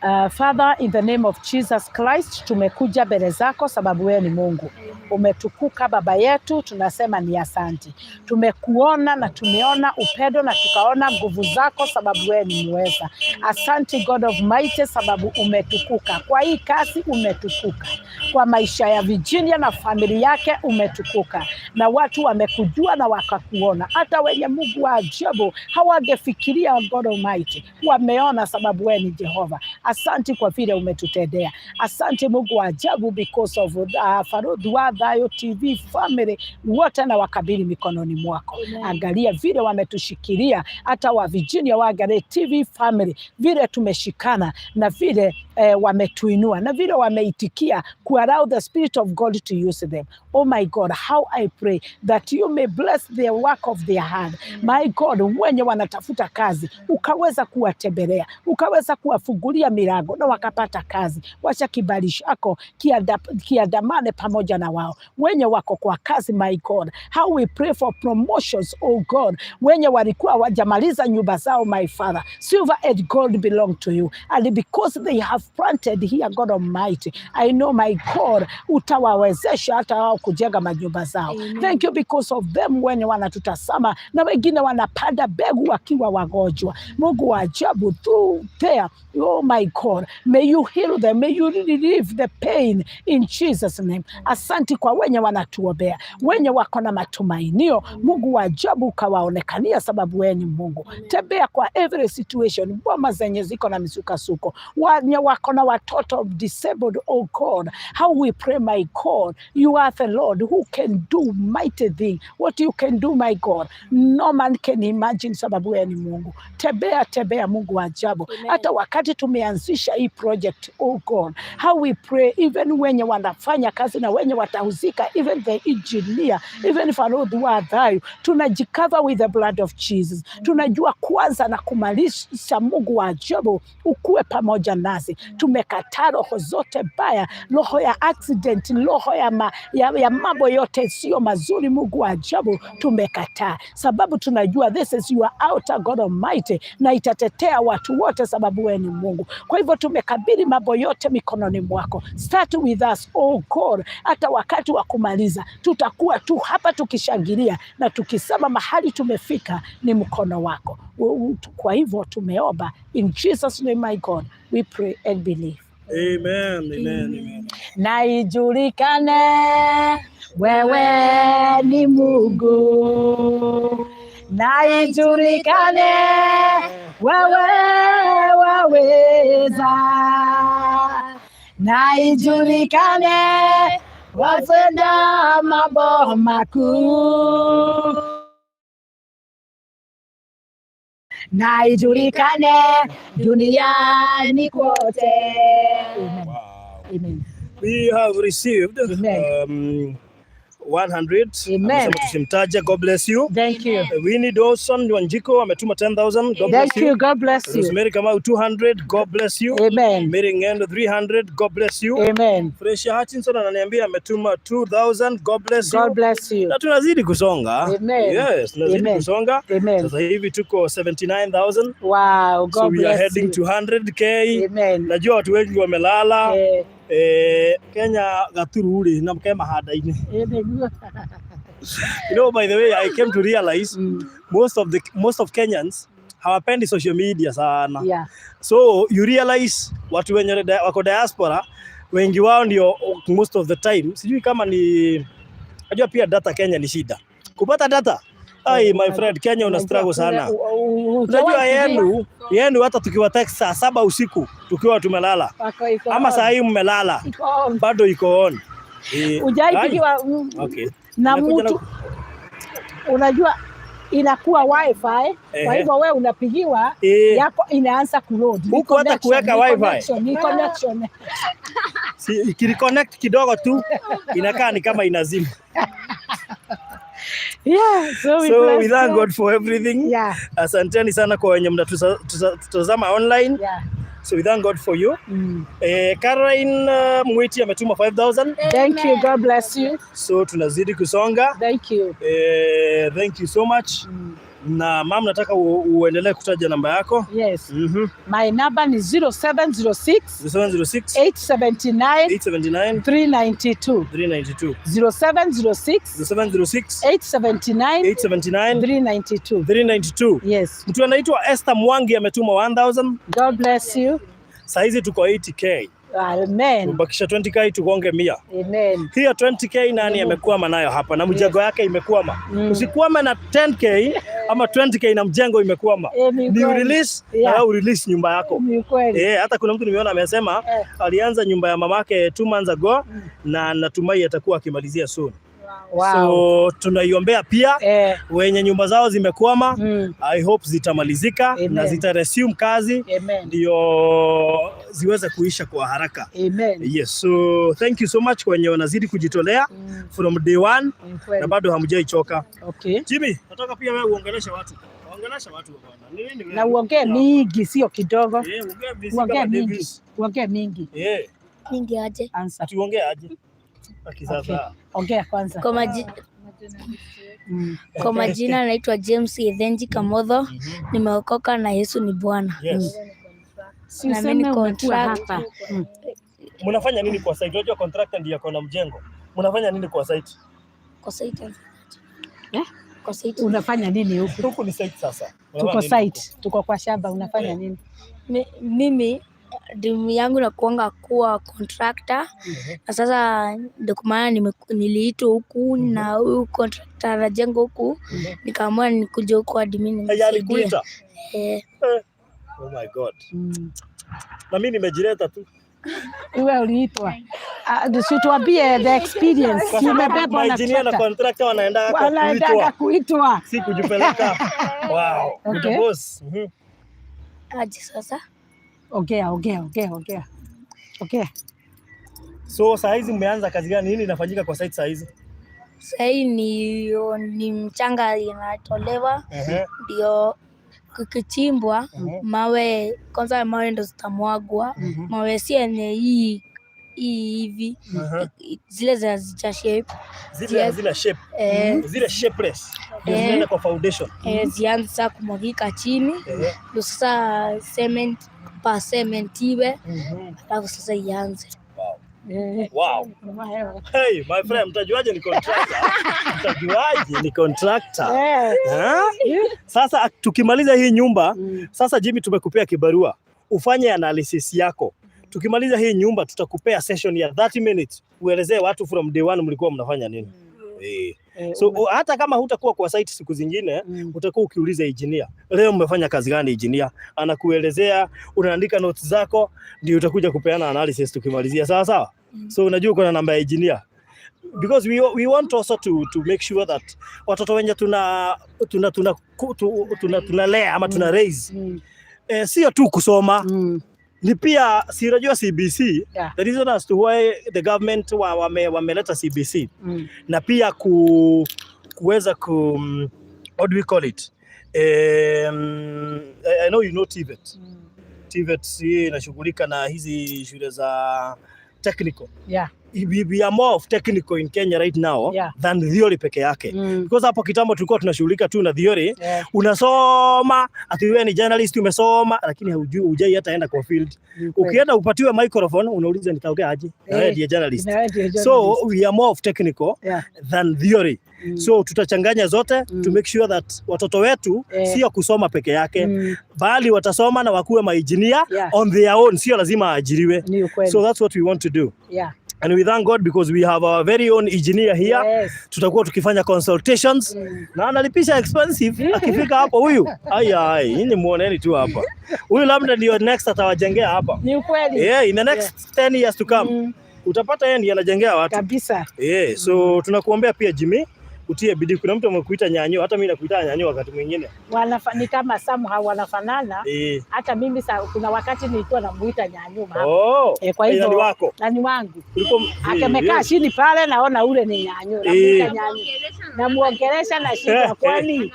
Father, in the name of Jesus Christ, tumekuja mbele zako sababu wewe ni Mungu. Umetukuka Baba yetu, tunasema ni asante. Tumekuona na tumeona upendo na tukaona nguvu zako sababu wewe ni muweza. Asante God of mighty, sababu umetukuka. Kwa hii kazi umetukuka. Kwa maisha ya Virginia na familia yake umetukuka, na watu wamekujua na wakakuona. Hata wenye Mungu wa ajabu hawangefikiria God Almighty, wameona sababu wewe ni Jehova. Asante kwa vile umetutendea. Asante Mungu wa ajabu because of Farodhi wa Thayo TV family wote na wakabili mikononi mwako. Angalia vile wametushikilia, hata wa Virginia Wangari TV family vile tumeshikana na vile wametuinua na vile wameitikia ku allow the Spirit of God to use them. Oh my God, how I pray that you may bless the work of their hand. My God, wenye wanatafuta kazi ukaweza kuwatembelea, ukaweza kuwafungulia milango na wakapata kazi. Wacha kibali chako kiandamane pamoja na wao wenye wako kwa kazi. My God, how we pray for promotions, oh God, wenye walikuwa wajamaliza nyumba zao, my Father, silver and gold belong to you, and because they have planted here, God Almighty, I know, my God, utawawezesha hata wao kujenga manyumba zao. Thank you because of them wenye wanatutazama na wengine wanapanda mbegu wakiwa wagonjwa. Mungu wa ajabu, through there, oh my God, may you heal them, may you relieve the pain in Jesus name. Asante kwa wenye wanatuombea, wenye wako na matumainio. Mungu wa ajabu ukawaonekania, sababu wewe ni Mungu. Tembea kwa every situation, boma zenye ziko na misukasuko, wenye wako na watoto disabled, oh God, how we pray, my God, you are the Lord who can do mighty thing. What you can do, my God, no man can imagine, sababu wewe ni Mungu. Tembea, tembea, Mungu wa ajabu. Hata wakati tumeanzisha hii project, oh God, how we pray, even wenye wanafanya kazi na wenye watahusika, even the engineer, even Farodhi wa Thayo, tunajicover with the blood of Jesus. Tunajua kwanza na kumalisha, Mungu wa ajabu, ukuwe pamoja nasi. Tumekataa roho zote mbaya, roho ya accident, roho ya mambo yote sio mazuri. Mungu wa ajabu, tumekataa sababu tunajua this is your altar, God Almighty, na itatetea watu wote sababu wewe ni Mungu. Kwa hivyo tumekabidhi mambo yote mikononi mwako. Start with us, oh God. Hata wakati wa kumaliza tutakuwa tu hapa tukishangilia na tukisema mahali tumefika ni mkono wako. Kwa hivyo tumeomba in Jesus name, my God, we pray and believe. Amen, amen, amen. Na ijulikane wewe ni Mungu, na ijulikane wewe waweza, na ijulikane watenda mambo makuu, na ijulikane duniani kote. Amen. Wow. Amen. We have received Amen. 100. Amen. Amesema tusimtaje. God bless you. Thank you. Winnie Dawson Wanjiko ametuma 10,000. God bless Thank you. you. God bless you. Rosemary Kamau 200. God bless you. Amen. Mary Ngendo 300. God bless you. Amen. Fresha Hutchinson ananiambia ametuma 2000. God bless you. God bless you. Na tunazidi kusonga. Amen. Yes, tunazidi Amen. kusonga. Amen. Sasa hivi tuko 79,000. Wow. God So we are bless heading you. to 100K. Amen. Najua watu wengi wamelala. Eh, Kenya gaturu rĩ na ke mahanda-inĩ. Amen. You know, by the way, I came to realize most of Kenyans hawapendi social media sana. So you realize watu wenye wako diaspora wengi wao ndio most of the time, sijui kama ni, najua pia data Kenya ni shida kupata data. Ai, my friend, Kenya una struggle sana. Unajua yenu hata tukiwa text saa 7 usiku tukiwa tumelala ama saa hii mmelala bado iko on. Ujaipigiwa na Inakuja mtu, unajua inakuwa wifi, kwa hivyo wewe unapigiwa yako inaanza kuload. Ni Huku hata connection, kuweka ni wifi. connection, ni connection. Si, ikireconnect kidogo tu inakaa ni kama inazima. Yeah, so we So bless we thank God. God for everything. Asanteni sana kwa wenye mnatutazama online. So we thank God for you. Caroline Mwiti ametuma 5000. Thank you. God bless you. So tunazidi kusonga. Thank you. Thank you so much. Na mam, nataka uendelee kutaja namba yako. Yes. My number ni 0706 0706 879 879 392. 392. 0706 0706 879 879 392. 392. Yes. Mtu anaitwa Esther Mwangi ametuma 1000. God bless you. Saizi tuko 80K. Amen. Tumebakisha 20K tugonge 100. Amen. Hiyo 20K nani amekwama nayo hapa na mjengo yake imekwama? Usikwame na 10K ama 20K na mjengo imekwama. Ni Ni kweli. urelease na wewe urelease nyumba yako. Ni kweli. Eh, hata kuna mtu nimeona amesema alianza nyumba ya mamake 2 months ago na natumai atakuwa akimalizia soon. So tunaiombea pia wenye nyumba zao zimekwama. I hope zitamalizika Amen. na zita resume kazi Amen. ndio ziweze kuisha kwa haraka. Amen. Yes, so thank you so much kwa wenye wanazidi kujitolea from day one Ni kweli. na bado hamjaichoka. Okay. Jimmy, nataka pia wewe uongeleshe watu. Ongelesha watu bwana. Ni nini wewe? Na uongee mingi, sio kidogo. Eh, ongea vizuri Uongee kama mingi. Davis. Uongee mingi. Eh, Mingi aje? Answer. ati uongee aje? Aki Okay. sasa. Ongea kwanza. Kwa majina naitwa James Ithenji Kamotho. Nimeokoka na Yesu ni Bwana. Yes. Si Na useme mimi ni umekuwa contract. hapa. Mnafanya nini kwa site? Unajua contractor ndiye ako na mjengo. Mnafanya nini kwa site? Kwa site. Eh? Kwa site. Unafanya nini huku? Huku ni site sasa. Tuko Unafanya nini site, tuko kwa shamba, unafanya nini? Mimi dream yangu nakuanga kuwa contractor na sasa ndio kwa maana niliitwa huku na huyu contractor anajenga huku, nikaamua nikuje huku hadi mimi huku? Haya, nimsaidie. alikuita. Eh, Eh. Oh my God. Na mimi nimejileta tu. Iwe uliitwa. Ah, si tuambie the experience. Kwa Si sababu umebebwa na maengineer na tractor. contractor wanaenda kwa Wanaendaga kuitwa, kuitwa. si kujipeleka. Wow. Okay. Good boss. Aje sasa. Ongea, ongea, ongea, ongea. Ongea. So saa hizi mmeanza kazi gani? Nini inafanyika kwa site saa hizi? Sahii ni mchanga inatolewa ndio kukichimbwa mawe kwanza, mawe ndo zitamwagwa. Mawe si yenye hii hivi, zile zina shape. Zile hazina shape. Eh, Zile shapeless. Ndio Eh. zinaenda kwa foundation. Eh, zianze sasa kumwagika chini, ndio sasa cement pa cement iwe, alafu sasa ianze. Wow. Eh. Wow. Hey, my friend, mtajuaje ni contractor? Mtajuaje ni contractor? Eh. Ha? Sasa tukimaliza hii nyumba, sasa Jimmy, tumekupea kibarua ufanye analysis yako. Tukimaliza hii nyumba tutakupea session ya 30 minutes uelezee watu from day one mlikuwa mnafanya nini. Eh. Eh, So hata kama hutakuwa kwa site siku zingine, utakuwa ukiuliza engineer, leo mmefanya kazi gani engineer? Anakuelezea, unaandika notes zako, ndio utakuja kupeana analysis tukimalizia. Sawa sawa? So unajua uko na namba ya engineer because we want also to make sure that watoto wenye tuna tunalea ama tuna raise sio tu kusoma, ni pia, si unajua CBC, the reason as to why the government wameleta CBC na pia kuweza ku what do we call it, I know you know TVET. TVET hii inashughulika na hizi shule za technical. We are more of technical in Kenya right now than theory peke yake, because hapo kitambo tulikuwa tunashughulika tu na theory. Unasoma ati wewe ni journalist, umesoma, lakini haujui, hujai hata enda kwa field. Ni kweli. Ukienda upatiwe microphone unauliza nitaongea aje, na wewe Eh, ndiye journalist. Na wewe ndiye So journalist. we are more of technical than theory. So tutachanganya zote to make sure that watoto wetu sio kusoma peke yake, bali watasoma na wakuwe maengineer on their own, sio lazima aajiriwe. Ni ukweli. So that's what we want to do, and we thank God because we have our very own engineer here. Tutakuwa tukifanya consultations na analipisha expensive akifika hapo huyu. Ai ai, nyinyi muoneni tu hapa. Huyu labda ndio next atawajengea hapa. Ni ukweli. Yeah, in the next 10 years to come utapata yeye ndiye anajengea watu. Kabisa. Yeah, so tunakuombea pia Jimmy, utie bidii. Kuna mtu amekuita nyanyo, hata mimi nakuita nyanyo wakati mwingine. Ni kama somehow wanafanana. Hata mimi kuna wakati nilikuwa namuita nyanyuma. Oh, Eh, kwa hivyo ni wako. Na ni wangu. Ulikuwa Akemekaa chini pale naona ule ni nyanyu. Namuita nyanyu. Namuongelesha na shida kwani.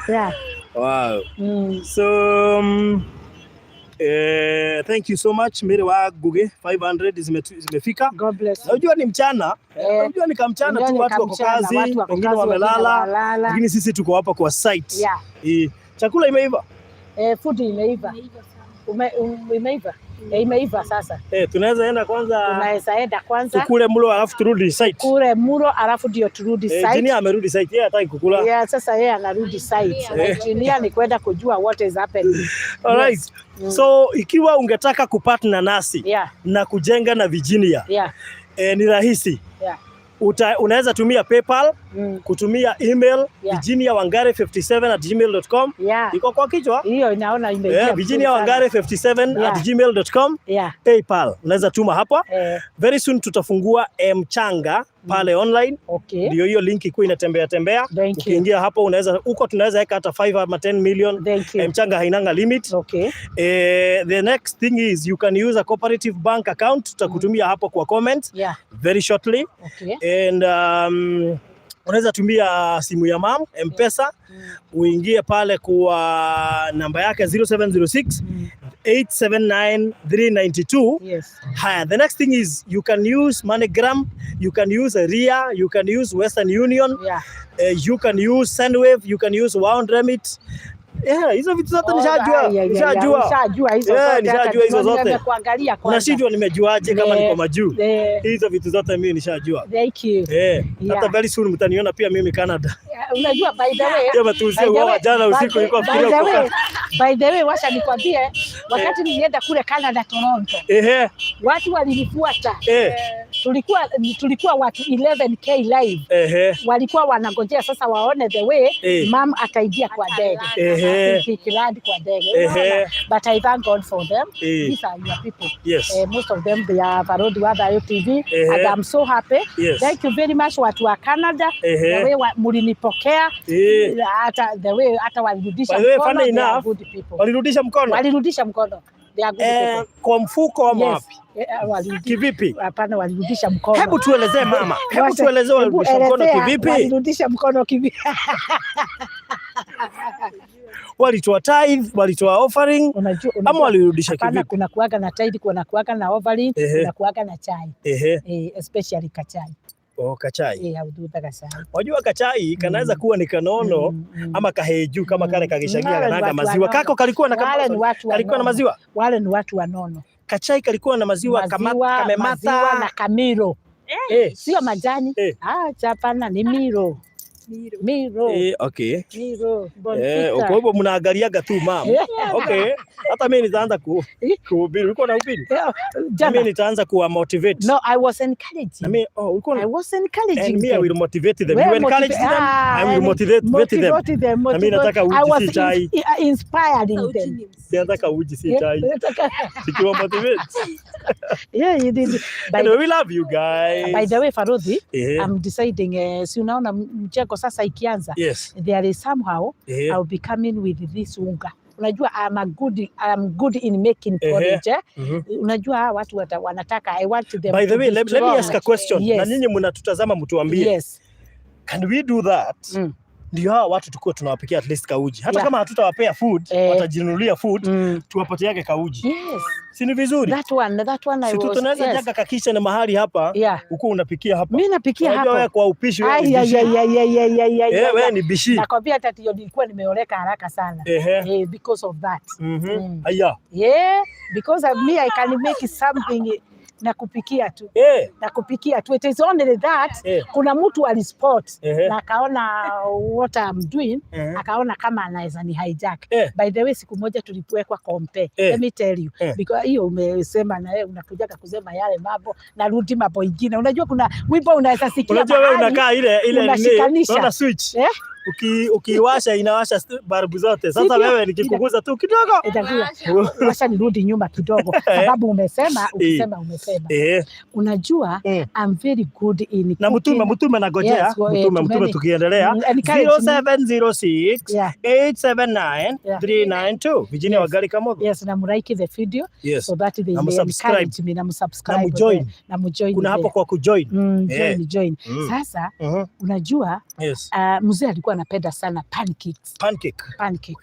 Yeah. Wow. So Thank you so much Mary wa Ngugi, 500 zimefika. God bless you. Unajua ni mchana, unajua ni kamchana Unajua tu, ni watu wako kamchana, kazi, watu wako wengine kazi, wengine wamelala, walala. lakini sisi tuko hapa kwa site. Yeah. Chakula imeiva. Food imeiva. Imeiva. Imeiva sasa. Tunaweza enda kwanza Tunaweza enda kwanza tukule mlo alafu turudi site. Kule muro alafu ndio turudi site. Engineer amerudi site, yeye hataki kukula. Yeah, sasa yeye anarudi site. Engineer ni kwenda kujua what is happening. All right. Yes. So ikiwa ungetaka kupartner nasi na kujenga na Virginia, ni rahisi. Unaweza tumia PayPal, kutumia email, virginiawangare57@gmail.com. Iko kwa kichwa? Hiyo inaona imeingia vizuri Virginia sana. Wangare 57 at gmail.com. PayPal unaweza tuma hapa. Very soon tutafungua Mchanga pale online. Ndio hiyo link ikuwa inatembea tembea. Thank you. Ukiingia hapo unaweza huko tunaweza weka hata 5 ama 10 million. Thank you. Mchanga hainanga limit. The next thing is you can use a cooperative bank account. Tutakutumia hapo kwa comment very shortly. And unaweza tumia simu ya mam M-Pesa, uingie pale kwa namba yake 0706 879 392. Haya, the next thing is you can use MoneyGram, you can use Ria, you can use Western Union, you can use Sendwave, you can use Wound Remit. Yeah, hizo vitu zote nishajua. Nishajua. Nishajua hizo Yeah, zote. nishajua hizo zote. Nimekuangalia kwanza. Unashindwa nimejuaje kama niko majuu. Hizo vitu zote mimi nishajua. Thank you. Hata very soon mtaniona pia mimi Canada. Yeah, unajua, by the way, Jamaa tuuzie uoga jana usiku nilikuwa fikiria by the way, wacha nikwambie, wakati nilienda kule Canada Toronto, watu walinifuata. Tulikuwa watu 11K live. Walikuwa wanangojea sasa waone the way mam ataingia kwa ndege. Ikiland kwa ndege. Unaona? But I thank God for them. These are your people. Most of them, they are Varodi wa Thayo TV and I'm so happy. Thank you very much watu wa Canada. The way mulinipokea, hata the way hata walirudisha By the way, mkono, funny they are enough, good people. Walirudisha mkono. Walirudisha mkono. They are good people. Kwa mfuko ama Yes. wapi? Walirudisha. Kivipi? Hapana, walirudisha mkono. Hebu tuelezee mama. Hebu tuelezee Hebu walirudisha mkono elezea, kivipi? Walirudisha mkono kivipi? Walitoa tithe, walitoa offering Unajua, ama walirudisha hapana, kivipi? kuna kuaga na tithe, kuna kuaga na offering, kuna kuaga na chai. Especially kachai. Oh, kachai. Audutha kachai. Wajua kachai kanaweza kuwa ni kanono ama kaheju kama kale kagishagia Wale ni kanaga watu maziwa. wanono. Kako kalikuwa na Wale ni watu kalikuwa na wanono. Maziwa. Wale ni watu wanono. Kachai kalikuwa na maziwa, kama, Maziwa, kamemata. maziwa na kamiro. Sio majani. Ah, chapana ni miro. Miro. Okay. Miro. Kwa hivyo mnaangaliaga tu mam. Okay. Hata mimi nitaanza kuhubiri. Ulikuwa unahubiri? Yeah, Na jana. mimi nitaanza kuwa motivate. No, I was encouraging. Na mimi, oh, ulikuwa I was encouraging And me, I them. will motivate them. Well, You encourage them, ah, I will and motivate them. motivate them. Na mimi nataka I uji was si chai. inspiring them. Nataka uji si chai. Nikiwa motivate. Yeah, you did. By, Anyway, we love you guys. by the way, Farudhi, I'm deciding, si unaona mjengo sasa ikianza, there is somehow I'll be coming with this unga. Unajua I'm good in making porridge. Eh? Unajua hawa watu wanataka, I want them By the to way, be let me ask a strong. question. Yes. Na nyinyi mnatutazama mtuambie. Can we do that? Ndio hawa watu tukuwe tunawapikia at least kauji. Hata kama hatutawapea food, watajinunulia food, tuwapatiage kauji. Yes. Si ni vizuri? That one I Si tu was, tunaweza yes. jenga kakitchen mahali hapa, ukuwa unapikia hapa. Mimi napikia Unajua wewe hapa. kwa upishi wewe ni Ai, ai, bishi. ai, ai, ai, ai, ai, ai, Eh, ai, wewe ai. ni bishi. Nakwambia hata ndio nilikuwa nimeoleka haraka sana. Because of that. Aya. Yeah, because of me I can make something na kupikia tu. Na kupikia tu. It is only that kuna mtu alispot na akaona what I'm doing, akaona kama anaweza ni hijack. By the way, siku moja tulipowekwa kompe. Let me tell you. Because hiyo umesema na wewe unakujaga kusema yale mambo, narudi mambo ingine. Unajua kuna wimbo unaweza sikia Unajua wewe mahali, unakaa ile ile nini? unashikanisha. Unaona switch. Eh? Ukiwasha inawasha balbu zote. Sasa Sivyo? wewe nikikuguza tu kidogo. Itakuwa wacha nirudi nyuma kidogo, sababu umesema, ukisema umesema. Unajua I'm very good in Na mtume cooking. mtume nagojea, Yes, mtume mtume tumeni. tukiendelea. Encourage me. 0706 879 392 Virginia Wangari Kamotho. Yes, na mulike the video so that they Na may msubscribe. encourage me, na msubscribe Na mujoin. there, na mujoin Kuna hapo there. kwa kujoin. Join, join. Sasa unajua mzee alikuwa anapenda sana pancakes. Pancake. Pancake.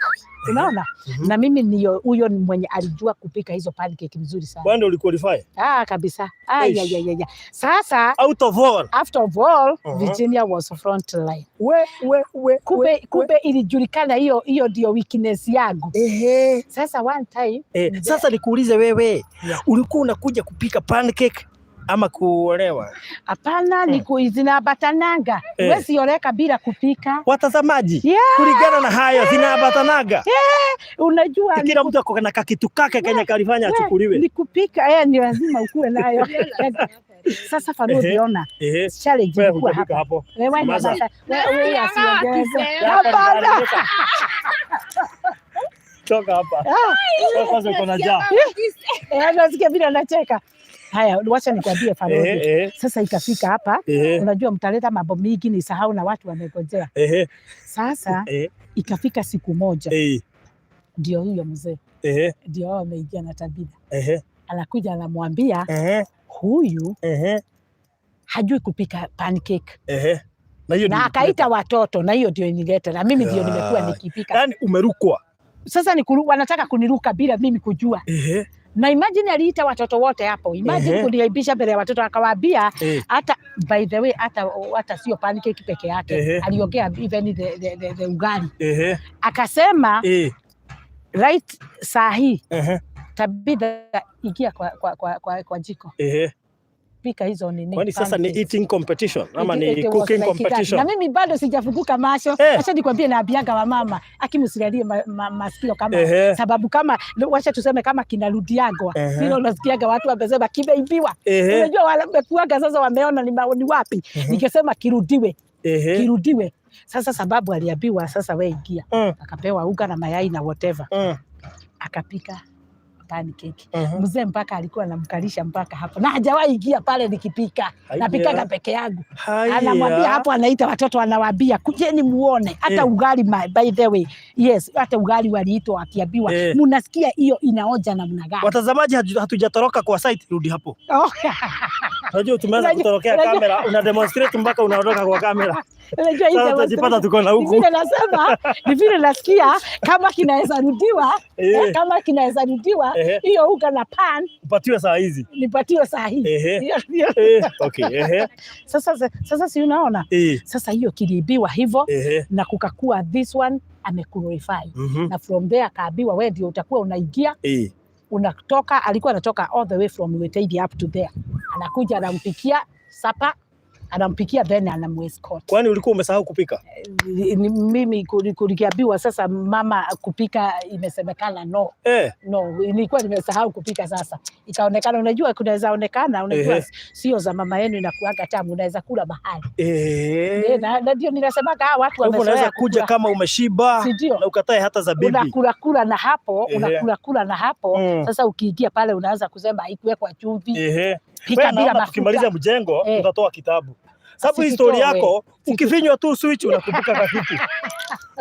Unaona? Na mimi niyo huyo ni mwenye alijua kupika hizo pancake mzuri sana. Wewe ndio uliqualify. Ah, kabisa. Ah, Eish. ya. Sasa Out of all. after of all, Virginia was front line. We we we. Kumbe ilijulikana hiyo hiyo ndio weakness yangu. Sasa one time Sasa nikuulize wewe, Yeah. ulikuwa unakuja kupika pancake ama kuolewa? Hapana, ni zinaambatananga. Huwezi oleka bila kupika. Watazamaji, kulingana na hayo zinaambatanaga. Unajua ni Kila mtu ako na kakitu kake kenye kalifanya achukuliwe. Ni kupika, ni lazima ukuwe nayo. Sasa Faruthi, ona challenge Wewe ilikuwa hujapika hapa. hapo. Wewe Nyamaza. nyamaza. Wewe asiongeze. Hapana. Hapana. Toka hapa. Ah, Wewe kwanza uko na njaa. Nasikia vile anacheka. Haya, wacha nikwambie Faruthi. Sasa ikafika hapa, unajua mtaleta mambo mingi nisahau na watu wamegojea. Sasa ikafika siku moja, ndio huyo mzee ndio wao wameingia na Tabitha, anakuja anamwambia huyu hajui kupika pancake Na hiyo na ndio akaita watoto, na hiyo ndio inileta, na mimi ndio nimekuwa nikipika. Yaani umerukwa. Sasa ni wanataka kuniruka bila mimi kujua. Na imagine aliita watoto wote hapo, imagine kuniaibisha mbele ya watoto, akawaambia hata by the way, hata sio pancake peke yake, aliongea even the ugali, akasema right saa hii Tabitha, ingia kwa jiko pika hizo nini. Kwani sasa ni Pancakes. eating competition ama It ni was cooking like that. competition? Na mimi bado sijafunguka macho. Acha nikwambie, naambianga wamama akimsilalie masikio kama sababu kama wacha tuseme kama kinarudiagwa vile unasikiaga watu wamesema kimeibiwa. Unajua wale wamekuaga sasa wameona ni wapi. Nikisema kirudiwe, kirudiwe. Sasa sababu aliambiwa sasa we ingia. Akapewa unga na mayai na whatever. Akapika pancake. Mzee mpaka alikuwa anamkalisha mpaka hapo, na hajawahi ingia pale nikipika, napikaga peke yangu. Anamwambia hapo, anaita watoto, anawaambia kujeni muone hata ugali by the way, yes, hata ugali waliitwa wakiambiwa munasikia hiyo inaonja namna gani? Watazamaji, hatujatoroka kwa site, rudi hapo. Oh, Unajua tumeanza kutorokea kamera, una demonstrate mpaka unaondoka kwa kamera. Unajua hii Sasa tutajipata tuko na ni huku. vile nasema, ni vile nasikia kama kinaweza rudiwa, kama kinaweza rudiwa hiyo unga na pan Upatiwe saa hizi. Nipatiwe saa hii. Hiyo. Okay. Sasa si unaona? Sasa hiyo kiliibiwa hivyo na kukakua this one amequalify na from there akaambiwa wewe ndio utakuwa unaingia unatoka. Alikuwa anatoka all the way from Witeithie up to there, anakuja anampikia supper, anampikia then anamuescort. Kwani ulikuwa umesahau kupika? Mimi kuliambiwa sasa mama kupika imesemekana no. No, nilikuwa nimesahau kupika. Sasa ikaonekana, unajua kunaweza onekana, unajua sio za mama yenu inakuaga tamu, unaweza kula mahali. Na ndio ninasemaga hawa watu Kwa hivyo wamezoea unaweza kuja kukula. kama umeshiba Si ndio? na ukatae hata za bibi. Unakula kula na hapo unakula kula na hapo sasa ukiingia pale unaanza kusema haikuwekwa chumvi, pika Wewe bila naona mafuta. tukimaliza mjengo tutatoa kitabu. Sababu hii story Sikitoe. yako ukifinywa tu switch unakumbuka ka kitu.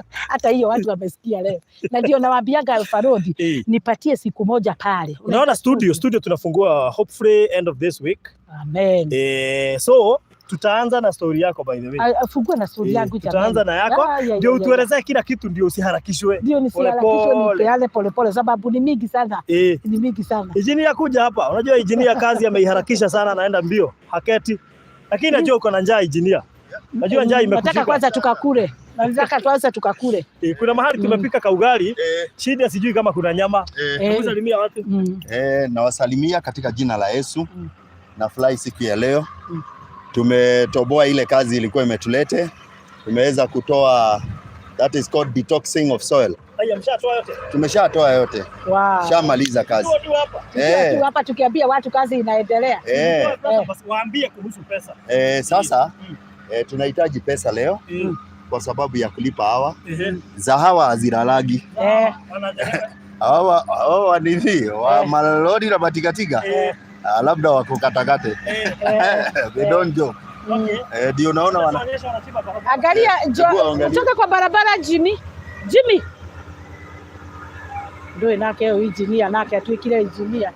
Hata hiyo watu wamesikia leo, na ndio nawaambianga Farodhi, nipatie siku moja pale. Unaona studio tunafungua hopefully end of this week. Amen. So tutaanza na story yako by the way. Ah, fungua na story yangu jamani. Tutaanza na yako Ah, ya, ndio ya, ya. utuelezee kila kitu ndio usiharakishwe. Ndio nisiharakishwe, Polepole. nipeane polepole, sababu ni mingi sana, ni mingi sana. Injinia kuja hapa. Unajua injinia kazi ameiharakisha sana, anaenda mbio, haketi. Lakini najua uko na njaa injinia. Najua njaa Nataka imekushika. kwanza tukakule, nataka kwanza tukakule. Kuna mahali tumepika kaugali, shida sijui kama kuna nyama. Hebu salimia watu. Nawasalimia katika jina la Yesu. Nafurahi siku ya leo. Tumetoboa ile kazi ilikuwa imetulete. Tumeweza kutoa, that is called detoxing of soil. Haya, mshatoa yote. Tumeshatoa yote. Shamaliza kazi. Tuko tu hapa. Tukiwa tu hapa tukiambia watu kazi inaendelea. Sasa basi waambie kuhusu pesa. Sasa tunahitaji pesa leo kwa sababu ya kulipa hawa. Za hawa hazilalagi. Hawa nini wa malori na matikatika. Ah, labda wako katakate. They don't joke. Ndio unaona wana Tunaonyesha wanachimba barabara. Angalia, Hebu angalia. kutoka kwa barabara Jimmy. Jimmy. Ndũĩ nake ũyũ engineer nake atuĩkire engineer.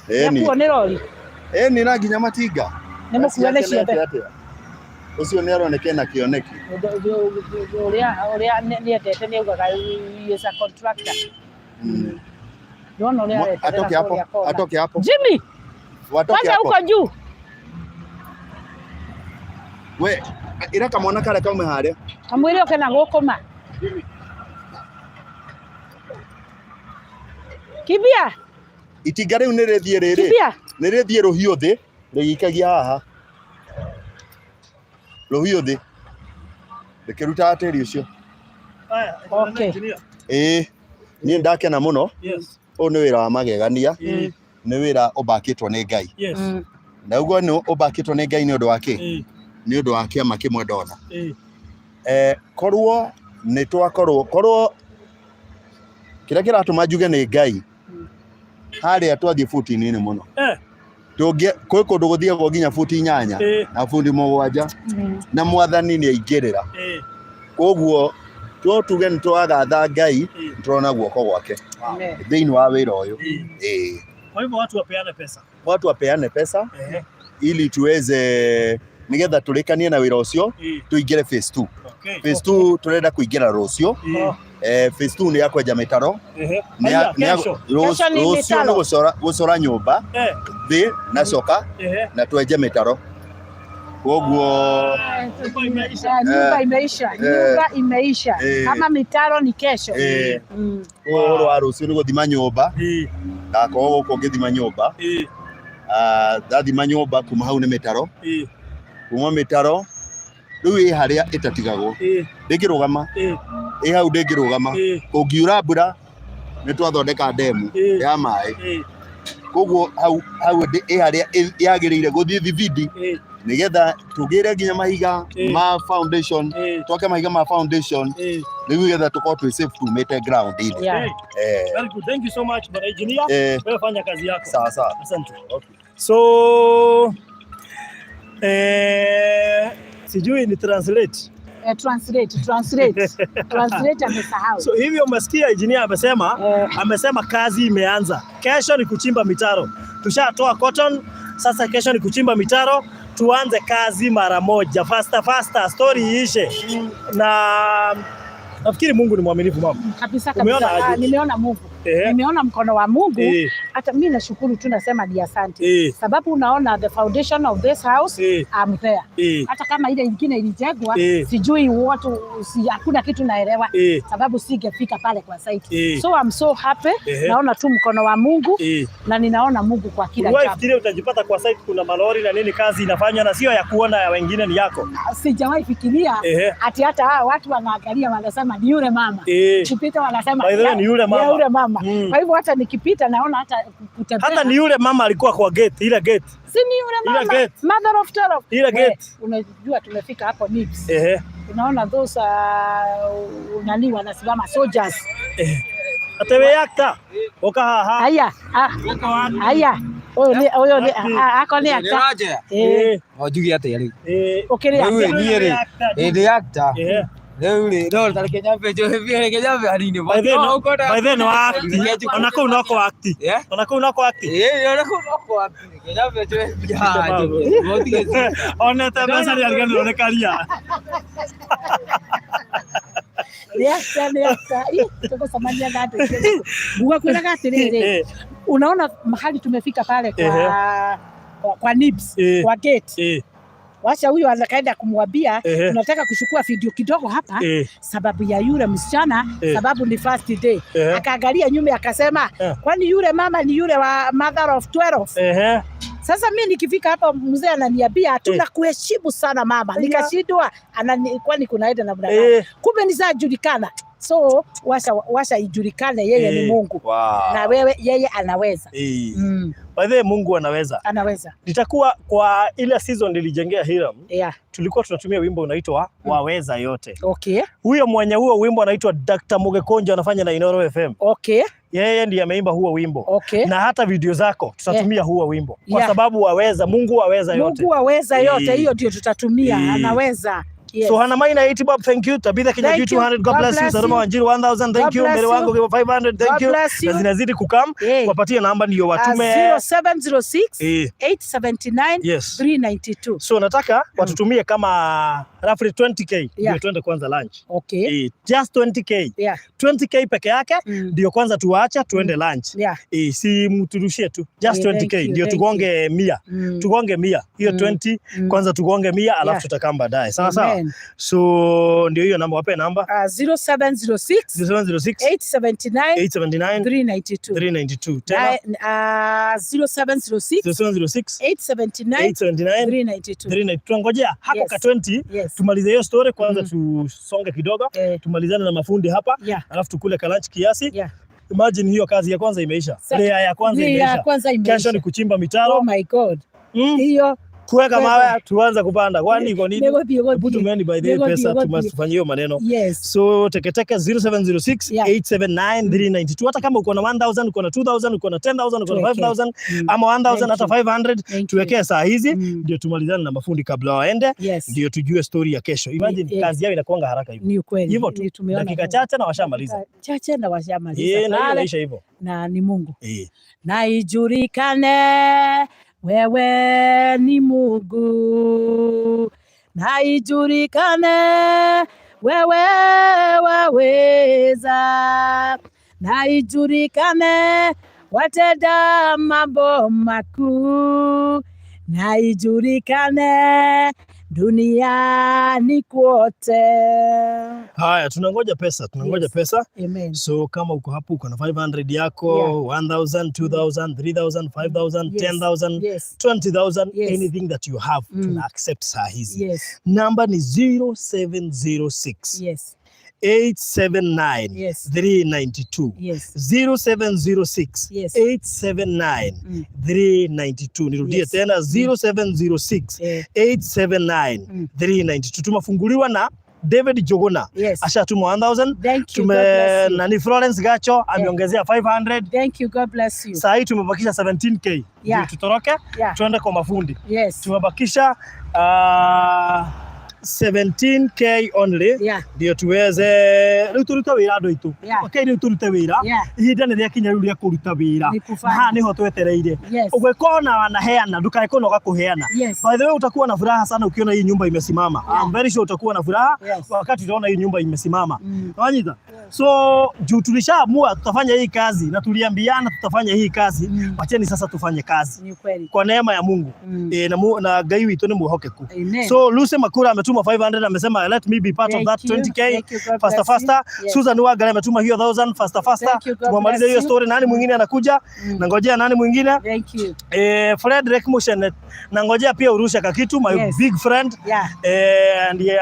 Ni Nĩakuo nĩ rori. Ni na nginya matinga. Nĩ mũkuo nĩ ciothe. Ciakenete atĩa? Ũcio nĩ aroneka ena kĩoneki. Ũrĩa nĩendete nĩ augaga he is a contractor. Nĩwona ũrĩa areterera Atoke hapo, kũrĩa kona. Atoke hapo. Jimmy, Watoke kwanza hapo. huko juu. We, ira kamwana karĩa kaume harĩa. Kamwĩre oke na gũkũ ma. Kimbia, Itinga rĩu nĩ rĩthiĩ rĩrĩ. kimbia. Nĩ rĩthiĩ rũhiũ thĩ, rĩgĩikagia haha. Rũhiũ thĩ. Rĩkĩrutaga tĩri ũcio. Haya, Okay. engineer. Ĩĩ, niĩ ndakena mũno. Yes. Ũyũ nĩ wĩra wa magegania. Eh, Nĩ wĩra ũmbakĩtwo nĩ Ngai. yes. Na ũguo nĩ ũmbakĩtwo nĩ Ngai nĩ ũndũ wa kĩ? Nĩ ũndũ wa kĩama kĩmwe ndona. Korwo nĩ twakorwo korwo kĩrĩa kĩratũma njuge nĩ Ngai, harĩa twathiĩ buti nini mũno. Tũngĩ kwĩ kũndũ gũthiagwo nginya buti 8 na buti 7, na mwathani nĩ aingĩrĩra. Koguo to tuge nĩ twagatha Ngai, tũrona guoko gwake Amen. thĩinĩ wa wĩra ũyũ. Ĩĩ. Kwa hivyo watu wapeane pesa. Watu wapeane pesa ili tuweze nigetha tũrĩkanie na wĩra ũcio, tũingĩre phase 2. Phase 2 tũrenda kũingĩra rũciũ. Phase 2 nĩ ya kwenja mĩtaro. Nĩ ya- Haya, nĩ ya- kesho. Kesho ni Rũciũ mĩtaro. nĩ gũcora nyũmba thĩ na coka na twenje mĩtaro, koguo Nyumba imeisha. Nyumba imeisha, nyumba imeisha. Kama mitaro ni kesho. Ũhoro wa rũciũ nĩ gũthima nyũmba. Ndakorwo gũkũ ngĩthima nyũmba. Ah, ndathima nyũmba, kuma hau nĩ mĩtaro. Kuma mĩtaro rĩu ĩ harĩa ĩtatigagwo, ndĩngĩrũgama. Ĩ hau ndĩngĩrũgama. Kũngiura mbura nĩ twathondeka ndemu ya maĩ. Koguo hau ĩ harĩa yagĩrĩire gũthiĩ thibindi, nĩgetha tũgĩre nginya mahiga ma foundation, twake mahiga ma foundation rĩu, nĩgetha tũkorwo twĩ safe tumĩte ground-inĩ. Very good. Thank you so much, Bwana Engineer. Wewe fanya kazi yako. Sawa sawa. Asante. So sijui ni translate. Translate, translate. Translate amesahau. So hivyo umesikia engineer amesema, amesema kazi imeanza. Kesho ni kuchimba mitaro. Tushatoa cotton, sasa kesho ni kuchimba mitaro, tuanze kazi mara moja. Faster faster, story iishe. Na nafikiri Mungu ni mwaminifu, mama. Kabisa Umeona kabisa. aje? Ah, nimeona Mungu. Nimeona mkono wa Mungu. Hata mimi nashukuru tu, nasema ni asante. Sababu unaona the foundation of this house, I'm there. Hata kama ile ingine ilijengwa, sijui watu si, hakuna kitu naelewa, sababu singefika pale kwa site. So I'm so happy. Naona tu mkono wa Mungu na ninaona Mungu kwa kila Uliwahi jambo. fikiria utajipata kwa site kuna malori na nini, kazi inafanywa na sio ya kuona ya wengine, ni yako? Sijawahi fikiria ati hata hawa watu wanaangalia wanasema ni yule mama. Kipita wanasema By the way, ni yule mama. Ni yule mama. Kwa hivyo hata nikipita naona hata kutembea. Hata ni yule mama alikuwa kwa gate, ile gate. Si ni yule Ile mama. gate. Mother of 12. Ile We, gate. unajua tumefika hapo Nips. Unaona those nani wanasimama, soldiers. Ate we actor. Oka haha. Haya, ah, haya. Huyo ni ako ni actor. Nĩũranjĩra? Njuge atĩa rĩu? Ũkĩrĩ Rĩu actor. niĩ rĩ, ĩ ndĩ actor. Rĩu rĩ, no ta reke nyambe njoe mbia, reke nyambe hanini. By the way, by the way, no act. Ona kũu no kũ act. Ona kũu no kũ act. Ĩ, ona kũu no kũ act. Reke nyambe njoe mbia haha njoke. Mũtige. Onete mbeca nĩ ariganĩrwo nĩ karia. Nĩ actor, nĩ actor. Ih, tũgũcemania na andũ aingĩ. Nguga kwĩraga atĩrĩrĩ, unaona mahali tumefika pale kwa Nibs, kwa gate. Wacha huyo anakaenda kumwambia tunataka kuchukua video kidogo hapa sababu ya yule msichana, sababu ni first day. Akaangalia nyuma akasema, kwani yule mama ni yule wa mother of 12? Sasa mi nikifika hapa mzee ananiambia tunakuheshimu sana mama. Nikashindwa kwani kunaenda namna gani? Kumbe nishajulikana. So washa ijulikane yeye ni Mungu. Na wewe yeye anaweza. By the way, Mungu anaweza. Anaweza. Nitakuwa kwa ile season nilijengea Hiram, tulikuwa tunatumia wimbo unaitwa Waweza Yote. Huyo mwenye huo wimbo anaitwa Dr. Mugekonjo, anafanya na Inoro FM. Yeye ndiye ameimba huo wimbo. Na hata video zako tutatumia huo wimbo kwa sababu waweza, Mungu waweza yote. Mungu aweza yote, hiyo ndio tutatumia, anaweza. Yes. So Hannah Maina 80 bob, thank you. Tabitha Kinyanjui Thank you. 200, God God bless you. bless Saloma you. Wanjiru 1000, thank God you. bless Mary you. wangu 500, thank God you. bless Na you. zinazidi kukam. Eh. Wapatie namba ndio watume. 0706 Eh. 879 Yes. 392. So nataka watutumie kama roughly 20K Yeah. ndio tuende kwanza lunch. Okay. Eh, just 20K. Yeah. 20K peke yake ndio kwanza tuacha tuende lunch. Yeah. Eh, si mturushie tu just Eh, 20K thank you, ndio thank tugonge 100. Tugonge 100 hiyo 20 kwanza tugonge 100 alafu tutakaa baadaye. Sawa sawa. Amen. So ndio hiyo namba, wape namba. 0706 0706 879 879 392. 392. Tena 0706 0706 879 879 392. 392. Tunangojea hako Yes. ka 20 Yes. tumalize hiyo story kwanza, tusonge kidogo, tumalizane na mafundi hapa, alafu tukule ka lunch kiasi. Imagine hiyo kazi ya kwanza imeisha. Layer ya kwanza Layer ya imeisha. kwanza imeisha. Kesho ni kuchimba mitaro. Oh my God. Hiyo Kuweka Kuweka- mawe tuanze kupanda. Kwani iko nini? Nĩgũthiĩ, gũthiĩ. Hebu tumeni by the way Nĩgũthiĩ, pesa gũthiĩ. tufanyie hiyo maneno. Yes. So teketeke 0706 879 392. Hata kama uko na 1000, uko na 2000, uko na 10,000, uko na Tuweke. 5000 ama 1000 Thank hata you. 500 Thank you. tuwekee saa hizi ndio tumalizane na mafundi kabla waende. Yes. Ndio tujue story ya kesho. Imagine kazi yao inakuanga haraka hivyo. Ni ukweli. Hivyo tu. Ni tumeona Dakika hivyo. chache na washamaliza. Dakika chache na washamaliza. Eh, na hiyo Pale. inaisha hivyo. Na ni Mungu. Eh. Na ijulikane wewe ni Mungu, na ijulikane wewe waweza, na ijulikane watenda mambo makuu, na ijulikane duniani kote. Haya, tunangoja pesa, tunangoja pesa. Amen. So kama uko hapo uko na 500 yako, 1000, 2000, 3000, 5000, 10,000, 20,000, anything that you have, tuna accept saa hizi. Namba ni 0706 879 392. 0706 879 392. Nirudie tena 0706 879 392. Tumefunguliwa na David Jogona. Ashatuma 1000. Thank you. Tume God bless you. nani Florence Gacho ameongezea 500. Thank you. God bless you. Saa hii tumebakisha 17K. Ndio tutoroke tuende kwa mafundi. Tumebakisha 17K only ndio tuweze rĩu tũrute wĩra andũ aitũ. Okay, rĩu tũrute wĩra. Ihinda nĩ rĩakinya rĩu rĩa kũruta wĩra. Nĩ kũbanga. Na haha nĩho twetereire. Ũgĩkorwo na wanaheana ndũkae kũnoga kũheana. By the way, utakuwa na furaha sana ukiona hii nyumba imesimama. I'm very sure utakuwa na furaha wakati utaona hii nyumba imesimama. Wanyita? So juu tulishaamua tutafanya hii kazi na tuliambiana tutafanya hii kazi, wacheni sasa tufanye kazi. Ni kweli. Kwa neema ya Mungu. Eh, na Ngai witũ nĩ mwĩhokeku. Amen. So Lucy Makura ametuma 500, amesema let me be part Thank of that you. 20K. Thank you. God Faster bless you. faster. Susan Wagara ametuma hiyo 1000 faster faster. Thank you. God Tumemaliza bless hiyo you. story. Nani mwingine anakuja? Nangojea nani mwingine? Thank you. Eh, Frederick Mushenet nangojea pia urusha kakitu, my big friend. Eh, ndiye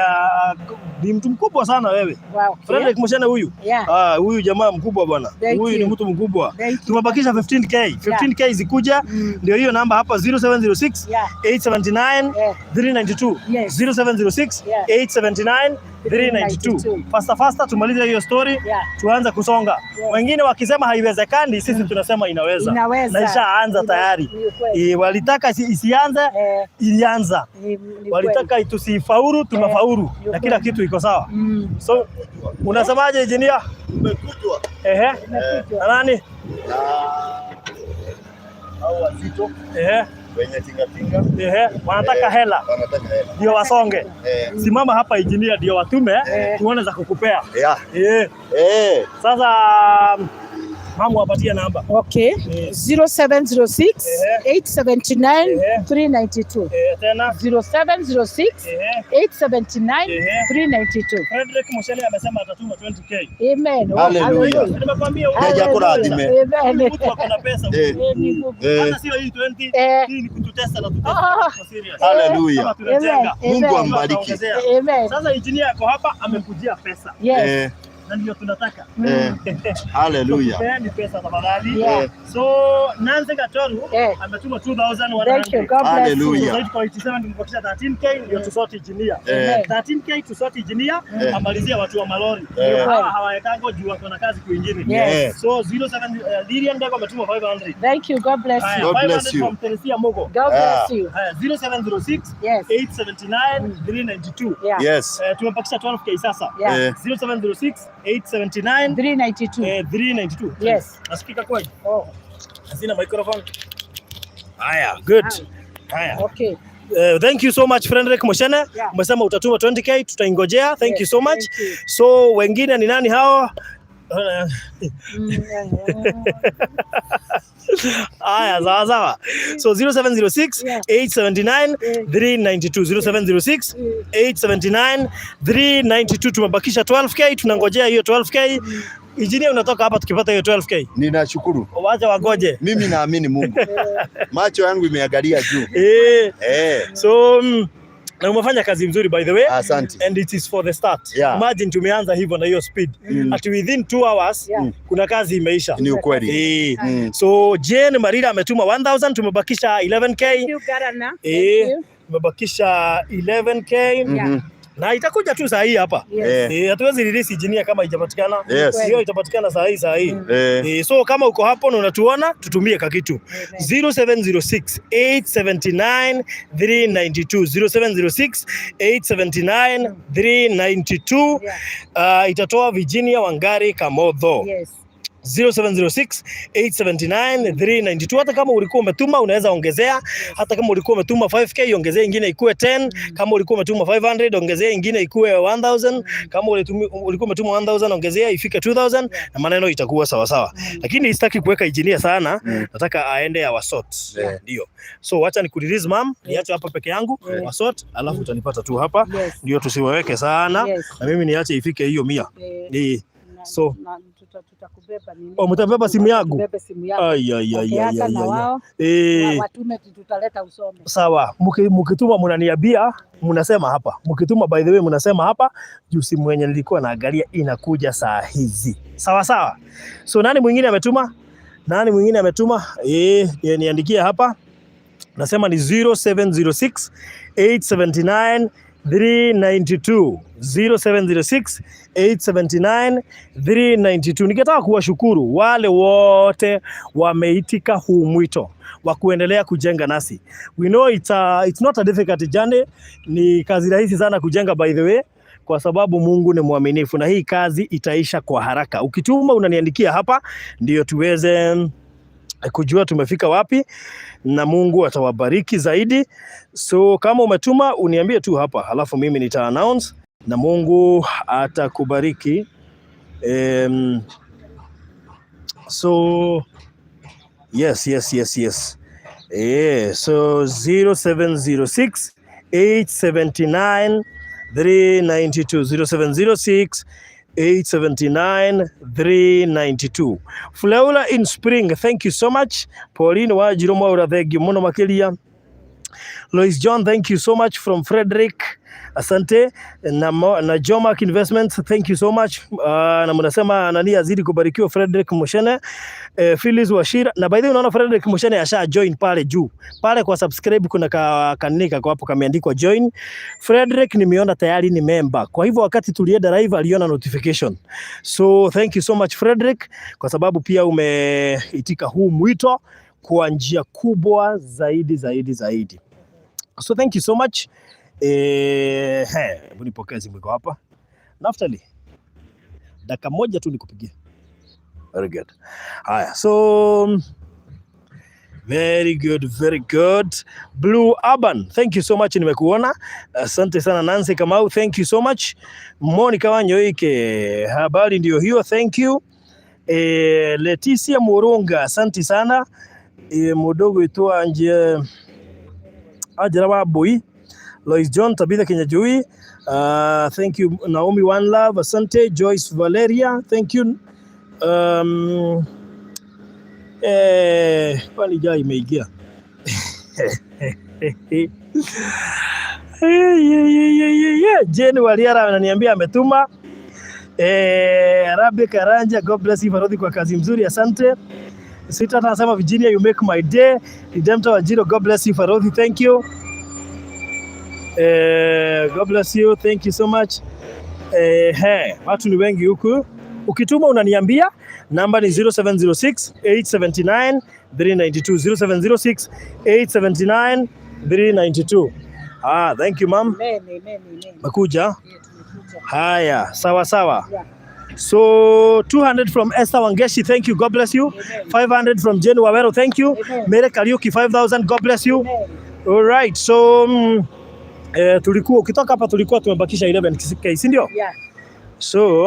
ni mtu mkubwa sana wewe. Wow. Okay. Frederick Mushene huyu. Ah, huyu jamaa mkubwa bwana. Thank Huyu ni you. mtu mkubwa. Thank you. Tumebakisha 15K. 15K zikuja ndio hiyo namba hapa 0706 879 392. 0706 879 392. 392. Faster faster tumalize hiyo story. Tuanze kusonga. Wengine wakisema haiwezekani, sisi tunasema inaweza. Inaweza. Na ishaanza tayari. Ni ukweli. Walitaka isianze, ilianza. Ni kweli. Walitaka tusifaulu, tumefaulu. Ni Na kila ukweli. kitu iko sawa. So unasemaje engineer? Umekujwa. Ehe. Na nani? Na hao wazito wenye tingatinga. Ehe, wanataka hela. Wanataka hela. Ndio wasonge. Simama hapa engineer, ndio watume tuone za kukupea. Sasa mama wapatie namba. Okay. 0706 879 392. Tena 0706 879 392. Frederick Mushele amesema atatuma 20K. Amen. Oh, Hallelujah. Nimekwambia huyu Ngai akũrathime. Amen. Huyu mtu ako na pesa. Eh. Ni Mungu. Hata sio hii 20, hii ni kututesa na tutesa. Kwa serious. Hallelujah. Kama tunajenga. Amen. Mungu ambariki. Ataongezea. Amen. Sasa engineer ako hapa amekujia pesa. Yes. Na ndio tunataka. Hallelujah. Peani pesa tafadhali. Yeah. So Nancy Gatoru ametuma 2100. Thank you. God bless you. Hallelujah. Sasa tuko 87, tumebakisha 13K ndio tusort engineer. 13K tusort engineer amalizie watu wa malori. Hawa hawaekango juu wako na kazi kwingine. Yes. So 07 Lilian Ndego ametuma 500. Thank you. God bless Haya, you. God bless 500 you. from Teresia Mogo. God bless you. Haya, 0706 879 392. Yeah. Yes. Tumebakisha 12K sasa. Yeah. 0706 879 392. 392. Yes. Nasikika kweli? Oh, Sina microphone. Haya, good. Haya. okay. Thank you so much, Frederick Moshene. Yeah. Umesema utatuma 20K, tutaingojea. Thank Yes, you so much. thank you. So wengine ni nani hao? Haya, sawa sawa. So 0706 879 392, 0706 879 392. Tumebakisha 12K, tunangojea hiyo 12K. Injinia, unatoka hapa tukipata hiyo 12K. Ninashukuru. Wacha wagoje. Mimi naamini Mungu. Macho yangu imeangalia juu. So na umefanya kazi mzuri, by the way. Asante. And it is for the start. Yeah. Imagine tumeanza hivyo na hiyo speed. At within 2 hours kuna kazi imeisha. Ni ukweli. So Jane Marira ametuma 1000, tumebakisha 11K. Thank you, Garana. Thank you. Tumebakisha 11K na itakuja tu saa hii hapa. Yes. Hatuwezi release engineer kama haijapatikana. Yes. Hiyo itapatikana saa hii saa hii. Eh. So kama uko hapo na unatuona, tutumie kakitu 0706 879 392, 0706 879 392. Yeah. Itatoa Virginia Wangari Kamotho. Yes. 0706 879 392. Hata kama ulikuwa umetuma, unaweza ongezea. Hata kama ulikuwa umetuma 5K, ongezea ingine ikuwe 10. Kama ulikuwa umetuma 500, ongezea ingine ikuwe 1000. Kama ulikuwa umetuma 1000, ongezea ifike 2000 na maneno itakuwa sawa sawa. Lakini sitaki kuweka engineer sana, nataka aende awasort. Ndio. So wacha nikurelease, ma'am, niache hapa peke yangu, wasort, alafu utanipata tu hapa. Yes. Ndio tusiwaweke sana. Yes. Na mimi niache ifike hiyo 100. Na, So na tutakubeba nini? Oh, mtabeba simu yangu? Tubebe simu yako. Ai, ai, ai, ai, Ukiacha ai, na ai. wao watume, tutaleta usome. Sawa, mkituma mnaniambia, mnasema hapa. Mkituma, by the way, mnasema hapa juu simu yenye nilikuwa naangalia inakuja saa hizi. Sawa sawa. So nani mwingine ametuma? Nani mwingine ametuma? Niandikie hapa. Nasema ni 0706 879 392, 0706 879 392. Ningetaka kuwashukuru wale wote wameitika huu mwito wa kuendelea kujenga nasi. We know it's not a difficult journey, ni kazi rahisi sana kujenga, by the way, kwa sababu Mungu ni mwaminifu na hii kazi itaisha kwa haraka. Ukituma unaniandikia hapa ndio tuweze kujua tumefika wapi na Mungu atawabariki zaidi. So kama umetuma uniambie tu hapa, halafu mimi nita announce na Mungu atakubariki. So yes. So 0706 879 392, 0706 879 392. Fleula in Spring, thank you so much. Pauline Wajiro Mwaura, thank you muno makiria. Lois John, thank you so much from Frederick. Asante na Jomac Investments, thank you so much. Na mnasema nani azidi kubarikiwa, Frederick Mushene, Phyllis Washira. Na by the way, unaona Frederick Mushene asha join pale juu. Pale kwa subscribe kuna kanika kwa hapo kameandikwa join. Frederick nimeona tayari ni member. Kwa hivyo wakati tulienda live aliona notification. So thank you so much, Frederick, kwa sababu pia umeitika huu mwito kwa njia kubwa zaidi zaidi zaidi. So thank you so much. Hebu nipokee simu iko hapa. Naftali. Dakika moja tu nikupigie. Very good. Haya, so very good, very good. Blue Urban, thank you so much, nimekuona. Asante sana. Nancy Kamau, thank you so much. Monica Wanyoike, habari ndio hiyo, thank you. Leticia Murunga, asante sana. Mudogo itwa Anje Ajira wa Boy. Lois John, Tabitha Kenyajui, thank you. Naomi One Love, asante. Joyce Valeria, thank you. Kwani jaa imeingia. Jane Waliara ananiambia ametuma. Rabi Karanja, God bless you Farodhi kwa kazi mzuri, asante. Sita anasema Virginia, you make my day. Redemptor Wajiro, God bless you Farodhi, thank you. God bless you, thank you so much. Hey, watu ni wengi huku. Ukituma unaniambia, namba ni 0706 879 392, 0706 879 392. Ah, thank you, ma'am. Amen, amen, amen. Makuja. Yeah, tumekuja. Haya, sawa sawa. Yeah. So 200 from Esther Wangeshi, thank you, God bless you. Amen. 500 from Jane Wawero, thank you. Amen. Mere Kariuki 5000, God bless you. Amen. All right, so tulikuwa ukitoka hapa tulikuwa tumebakisha 11K, si ndio? Yeah. So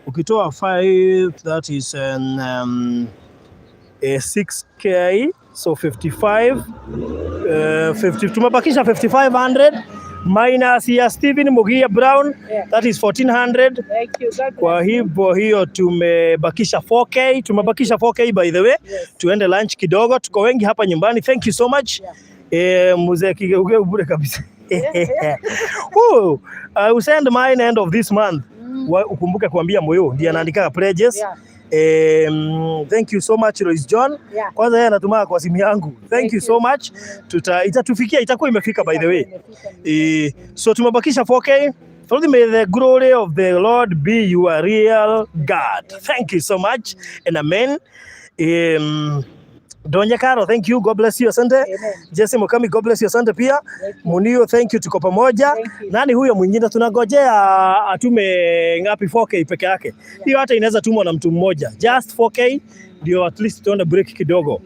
ukitoa 5, that is an, 6K, so 55, 50, tumebakisha 5500 minus ya Steven Mugia Brown, Yeah. that is 1400. Thank you. God bless Kwa you. hivyo hiyo tumebakisha 4K, tumebakisha 4K by the way. Yes. Tuende lunch kidogo, tuko wengi hapa nyumbani. Thank you so much. Yeah. Mzee kigeugeu bure kabisa. Oh, I will send mine end of this month. Ukumbuke kuambia moyo ndiye anaandika pledges. Yeah. Thank you so much, Royce John. Yeah. Kwanza yeye anatuma kwa simu yangu. Thank Thank you you. so much. Itatufikia, itakuwa imefika by the way. Imefika. So tumebakisha 4K. Father, may the glory of the Lord be your real God. Thank you so much and amen. Donya Caro, thank you. God bless you. Asante. Amen. Jesse Mukami, God bless you. Asante pia. Thank you. Munio, thank you. Tuko pamoja. Thank you. Nani huyo mwingine? Tunangojea atume ngapi? 4K peke yake. Hiyo hata inaweza tumwa na mtu mmoja. Just 4K ndio at least tuone break kidogo.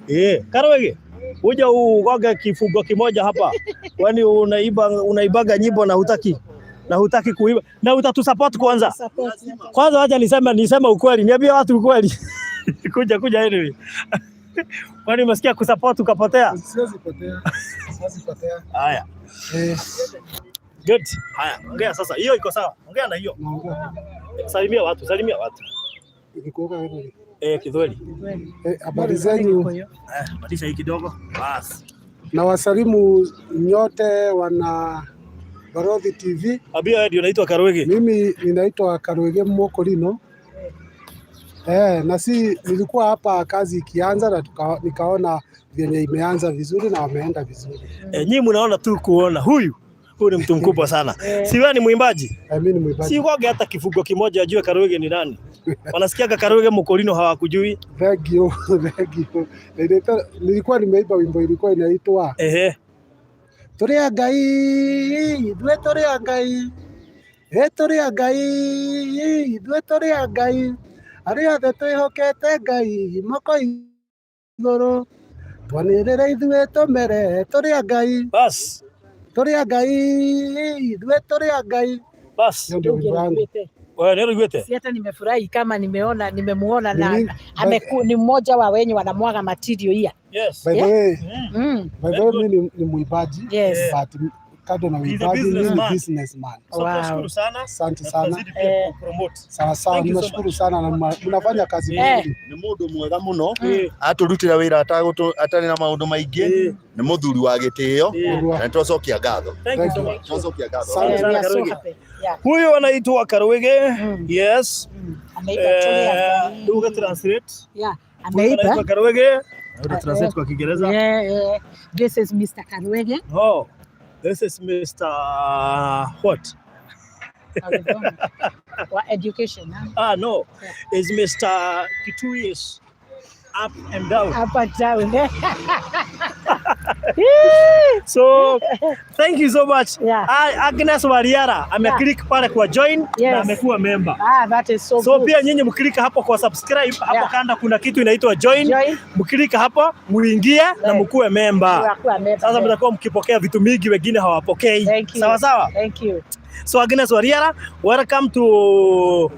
Yeah. Karwege. Uja ugoge kifugo kimoja hapa. Kwani unaibaga nyimbo na hutaki kuiba na utatusupport kwanza. Support. Kwanza wacha niseme ukweli, niambie watu ukweli. Kuja kuja anyway. Kwani umesikia kusupport ukapotea? Siwezi potea. Siwezi potea. Haya. Eh, Good. Haya, ongea sasa. Hiyo iko sawa. Ongea na hiyo. Naongea. Salimia watu, salimia watu. Nikuoga wewe. Kidhweli. Habari zenyu. Badilisha hii kidogo. Bas. Na wasalimu nyote wana Barothi TV. Abia wewe ndio unaitwa Karwege. Mimi ninaitwa Karwege Mokolino. Na si nilikuwa hapa kazi ikianza na nikaona vyenye imeanza vizuri na wameenda vizuri. Nyinyi mnaona tu kuona huyu. Huyu ni mtu mkubwa sana. Si wewe ni mwimbaji? Mimi ni mwimbaji. Si ugoge hata kifugo kimoja ajue Karwege ni nani. Wanasikiaga Karwege Mokolino hawakujui. Thank you, thank you. Nilikuwa nimeimba wimbo ilikuwa inaitwa Tũrĩ a Ngai, ithuĩ tũrĩ a Ngai, ĩ tũrĩ a Ngai, ithuĩ tũrĩ a Ngai, arĩa othe twĩhokete Ngai, moko igũrũ, twanĩrĩre ithuĩ tũmere, tũrĩ a Ngai, Bas. Tũrĩ a Ngai, ithuĩ tũrĩ a Ngai. Bas. Hiyo ndio wimbo wangu. Wewe ndio uiguĩte? Si hata nimefurahi kama nimeona nimemuona na Nini? ni mmoja wa wenye wanamwaga material hii. Yes. By the way, by the way, mimi ni mwimbaji. Yes. But kando na He's a uimbaji, mimi ni businessman. businessman. So Wow. tunashukuru sana. Asante Na sana. tutazidi pia kupromote. Sawa sawa, Thank you so ninashukuru much. sana na mnafanya kazi nzuri. Nĩ mũndũ mwega mũno, Eh. atũrutĩra wĩra atarĩ na maũndũ maingĩ. Nĩ mũthuri wa gĩtĩo na nĩtwacokia ngatho. Thank you so much. Twacokia ngatho. Asante. We Sana are so Karwege. happy. Yeah. Huyu anaitwa Karwege. Yes. Ameiba tuli ya Ngai. Uga translate. Yeah. Huyu anaitwa Ameiba. Karwege. Uga translate kwa Kiingereza. Yeah. This is Mr. Karwege. Oh. This is Mr. What? Wa education. Huh? Ah, no. It's Mr. Kitui is up and down. Up and down. So, thank you so much. Yeah. Agnes Wariara ameclick pale kwa join na amekuwa member. Ah, that is so So good. pia nyinyi mclick hapo kwa subscribe hapo, kanda kuna kitu inaitwa join. Join. Mclick hapo muingie na mkuwe member. Mkuwe member. Sasa mtakuwa mkipokea vitu mingi wengine hawapokei. Thank you. Sawa sawa. Thank you. So Agnes Wariara, welcome to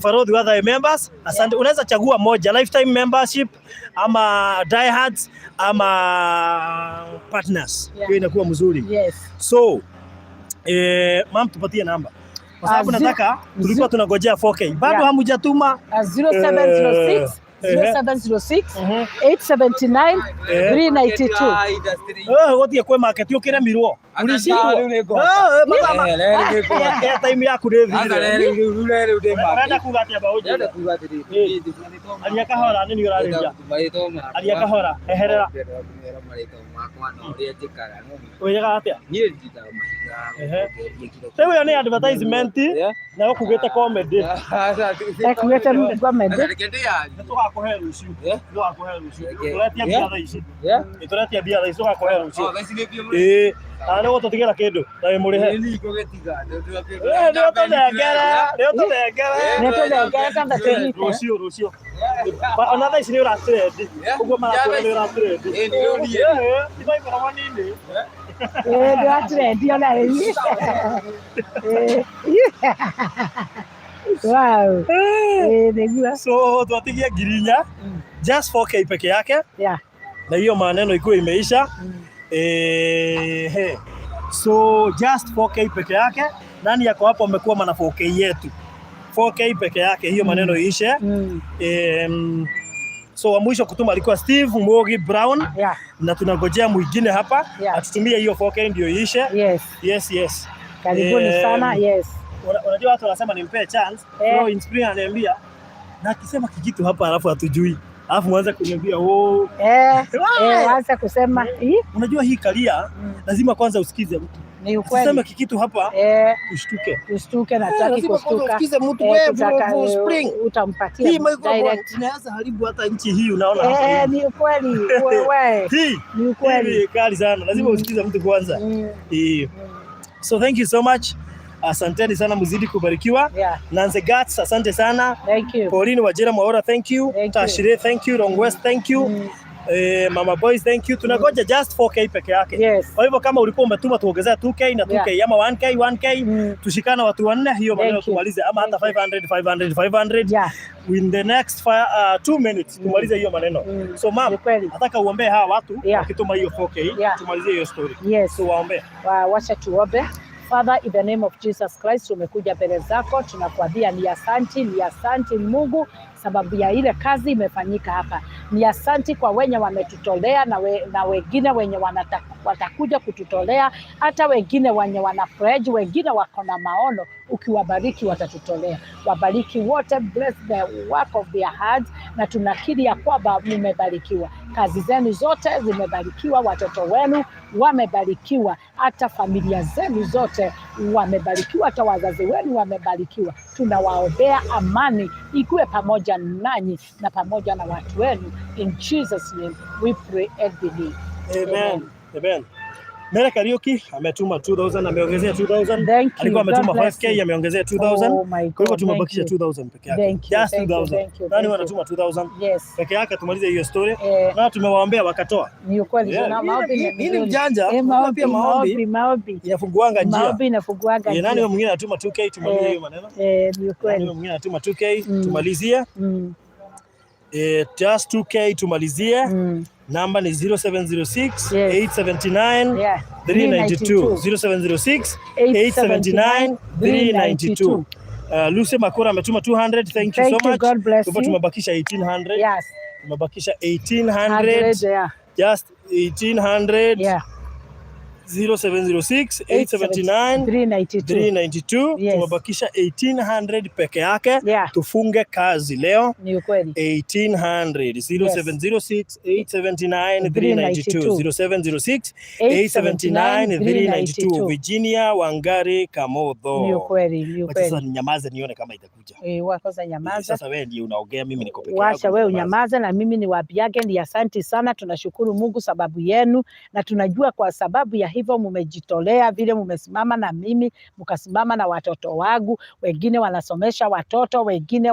Farodhi Wathae members. Asante. Unaweza chagua moja, lifetime membership ama diehards ama partners. Hiyo inakuwa mzuri. Yes. So, ma'am, tupatie namba. Kwa sababu Ah, nataka tulikuwa tunangojea 4K. Bado Yeah. hamjatuma. 0706 0706 879 392. Gũthiĩ kwĩ market ũkĩremirwo. Ulishindwa. Rĩu nĩngũhota. Eh, mathaa Eh, rĩu nĩngũhota. Airtime yaku nĩ Sasa thirire. rĩu ndĩ market. Ũrenda kuga atĩa mbaũ Ndĩrenda njĩra? kuga atĩrĩrĩ, Eh. Aria kahora nĩ niĩ ũrarĩria. Marĩtwa makwa. Aria kahora, eherera. Ndĩrenda kũmera marĩtwa makwa na ũrĩa njĩkaga. Wĩyaga atĩa? Niĩ ndindaga mahiga. Ehe. Kũgeria kila Rĩu ĩyo nĩ advertisement Yeah. na ũkugĩte comedy. Ekuĩte comedy. Sasa reke ndĩyarie. Nĩ tũgakũhe rũciũ. Yeah. Nĩ tũgakũhe rũciũ. Okay. Tũretia mbia Yeah. thaa ici. Yeah. Nĩ tũretia mbia thaa ici tũgakũhe rũciũ. Oh, thaa ici nĩ mbia mũno. Ĩĩ. Na nĩ gũtũtigĩra kĩndũ na wĩ mũrĩhe. Nĩ ngũgĩtiga. Eh, nĩ ũtũnengere, nĩ ũtũnengere. Nĩ tũnengere kwanza tũnyite. Rũciũ, rũciũ. Ona thaa ici nĩ ũratrendi. Yeah. Ũguo marakwĩra nĩ ũratrendi. Ĩĩ, nĩ ũroniĩ. Ti maikara manini. Ĩĩ ndĩratrendi ona rĩu. Ĩĩ. Wow. Ĩĩ nĩguo. So twatigia 4,000 just 4K peke yake Yeah. na hiyo maneno ikuwa imeisha. He. So just 4K peke yake. Nani yako hapo amekuwa mana 4K yetu? 4K peke yake hiyo maneno iishe. So wa mwisho kutuma alikuwa Steve Mwogi Brown na tunangojea mwingine hapa atutumie hiyo 4K ndio iishe. Yes. Yes. Karibuni sana. Yes. Unajua watu wanasema nimpe chance. Eh. So Inspire ananiambia na akisema kijitu hapa alafu hatujui. Alafu mwanze kuniambia oh, Eh, waanze kusema hii unajua hii karia lazima kwanza usikize mtu. Ni ukweli. Usiseme kikitu hapa ushtuke. Ushtuke na taki Lazima kwanza kushtuka. usikize mtu wewe Kutaka, spring. utampatia Hii microphone direct. inaweza haribu hata nchi hii unaona hapa. Ni ukweli. Wewe. Hii Ni ukweli. Hii kali sana. Lazima usikize mtu kwanza. So thank you so much. Asanteni sana, mzidi kubarikiwa. Nancy Gats, asante sana. Thank you. Pauline Wajira Mwaura, thank you. Thank you. Tashire, thank you. Rongwest, thank you. Mama Boys, thank you. Tunangoja just 4K peke yake. Yes. Kwa hivyo kama ulikuwa umetuma tuongezea 2K na 2K ama 1K 1K tushikana watu wanne, hiyo maneno tumalize, ama hata 500 500 500 in the next 2 minutes tumalize hiyo maneno. So ma'am, nataka uombee hawa watu wakituma hiyo 4K tumalizie hiyo story. Yes. So waombee. Wacha tuombe. Father, in the name of Jesus Christ, tumekuja mbele zako, tunakuambia ni asanti Mungu sababu ya ile kazi imefanyika hapa. Ni asanti kwa wenye wametutolea na wengine wenye watakuja kututolea, hata wengine wenye wana pledge, wengine wako na maono, ukiwabariki watatutolea. Wabariki wote, bless the work of their hands, na tunakiri ya kwamba mmebarikiwa. Kazi zenu zote zimebarikiwa, watoto wenu wamebarikiwa, hata familia zenu zote wamebarikiwa, hata wazazi wenu wamebarikiwa. Tunawaombea amani ikuwe pamoja nanyi na pamoja na watu wenu. In Jesus name we pray and believe. Amen. Amen. Mere Kariuki ametuma 2000, ameongezea 2000. Thank you. Alikuwa ametuma God bless 5K, you. ameongezea 2000. Oh my Kwa hivyo God, tumebakisha thank you. 2000 peke yake. Thank you, Just thank you, 2000. thank you, Nani thank you. wanatuma 2000? Yes. Peke yake tumalize hiyo story. Eh. Na tumewaombea wakatoa. Ni ukweli. Yeah. Tuna maombi ni Hii ni mzuri. mjanja. Unajua pia maombi Maombi. inafunguanga njia. Maombi inafunguanga Nani njia. huyo mwingine anatuma 2K tumalize hiyo maneno? Ni ukweli. Nani huyo mwingine anatuma 2K tumalizie? Just 2K tumalizie. Namba ni 0706 879 392. 0706 879 392. Lucy Makura ametuma 200. Thank you Thank so you. much. God bless Kwa hivyo you. tumebakisha 1800. Yes. Tumebakisha 1800. Yeah. Just 1800. Yeah. 0706 879 392. 392. Yes. Tumebakisha 1800 peke yake. Tufunge kazi leo. Ni ukweli. 1800 0706 879 392 0706 879 392 Virginia Wangari Kamotho. Ni ukweli, ni Wacha ukweli. sasa ninyamaze nione kama itakuja. Kwanza nyamaza. Sasa wewe ndiye unaongea, mimi niko peke Wacha yangu. wewe unyamaze na mimi niwaambiage ni asanti sana. Tunashukuru Mungu sababu yenu, na tunajua kwa sababu ya hivyo mumejitolea vile mumesimama na mimi, mkasimama na watoto wangu. Wengine wanasomesha watoto, wengine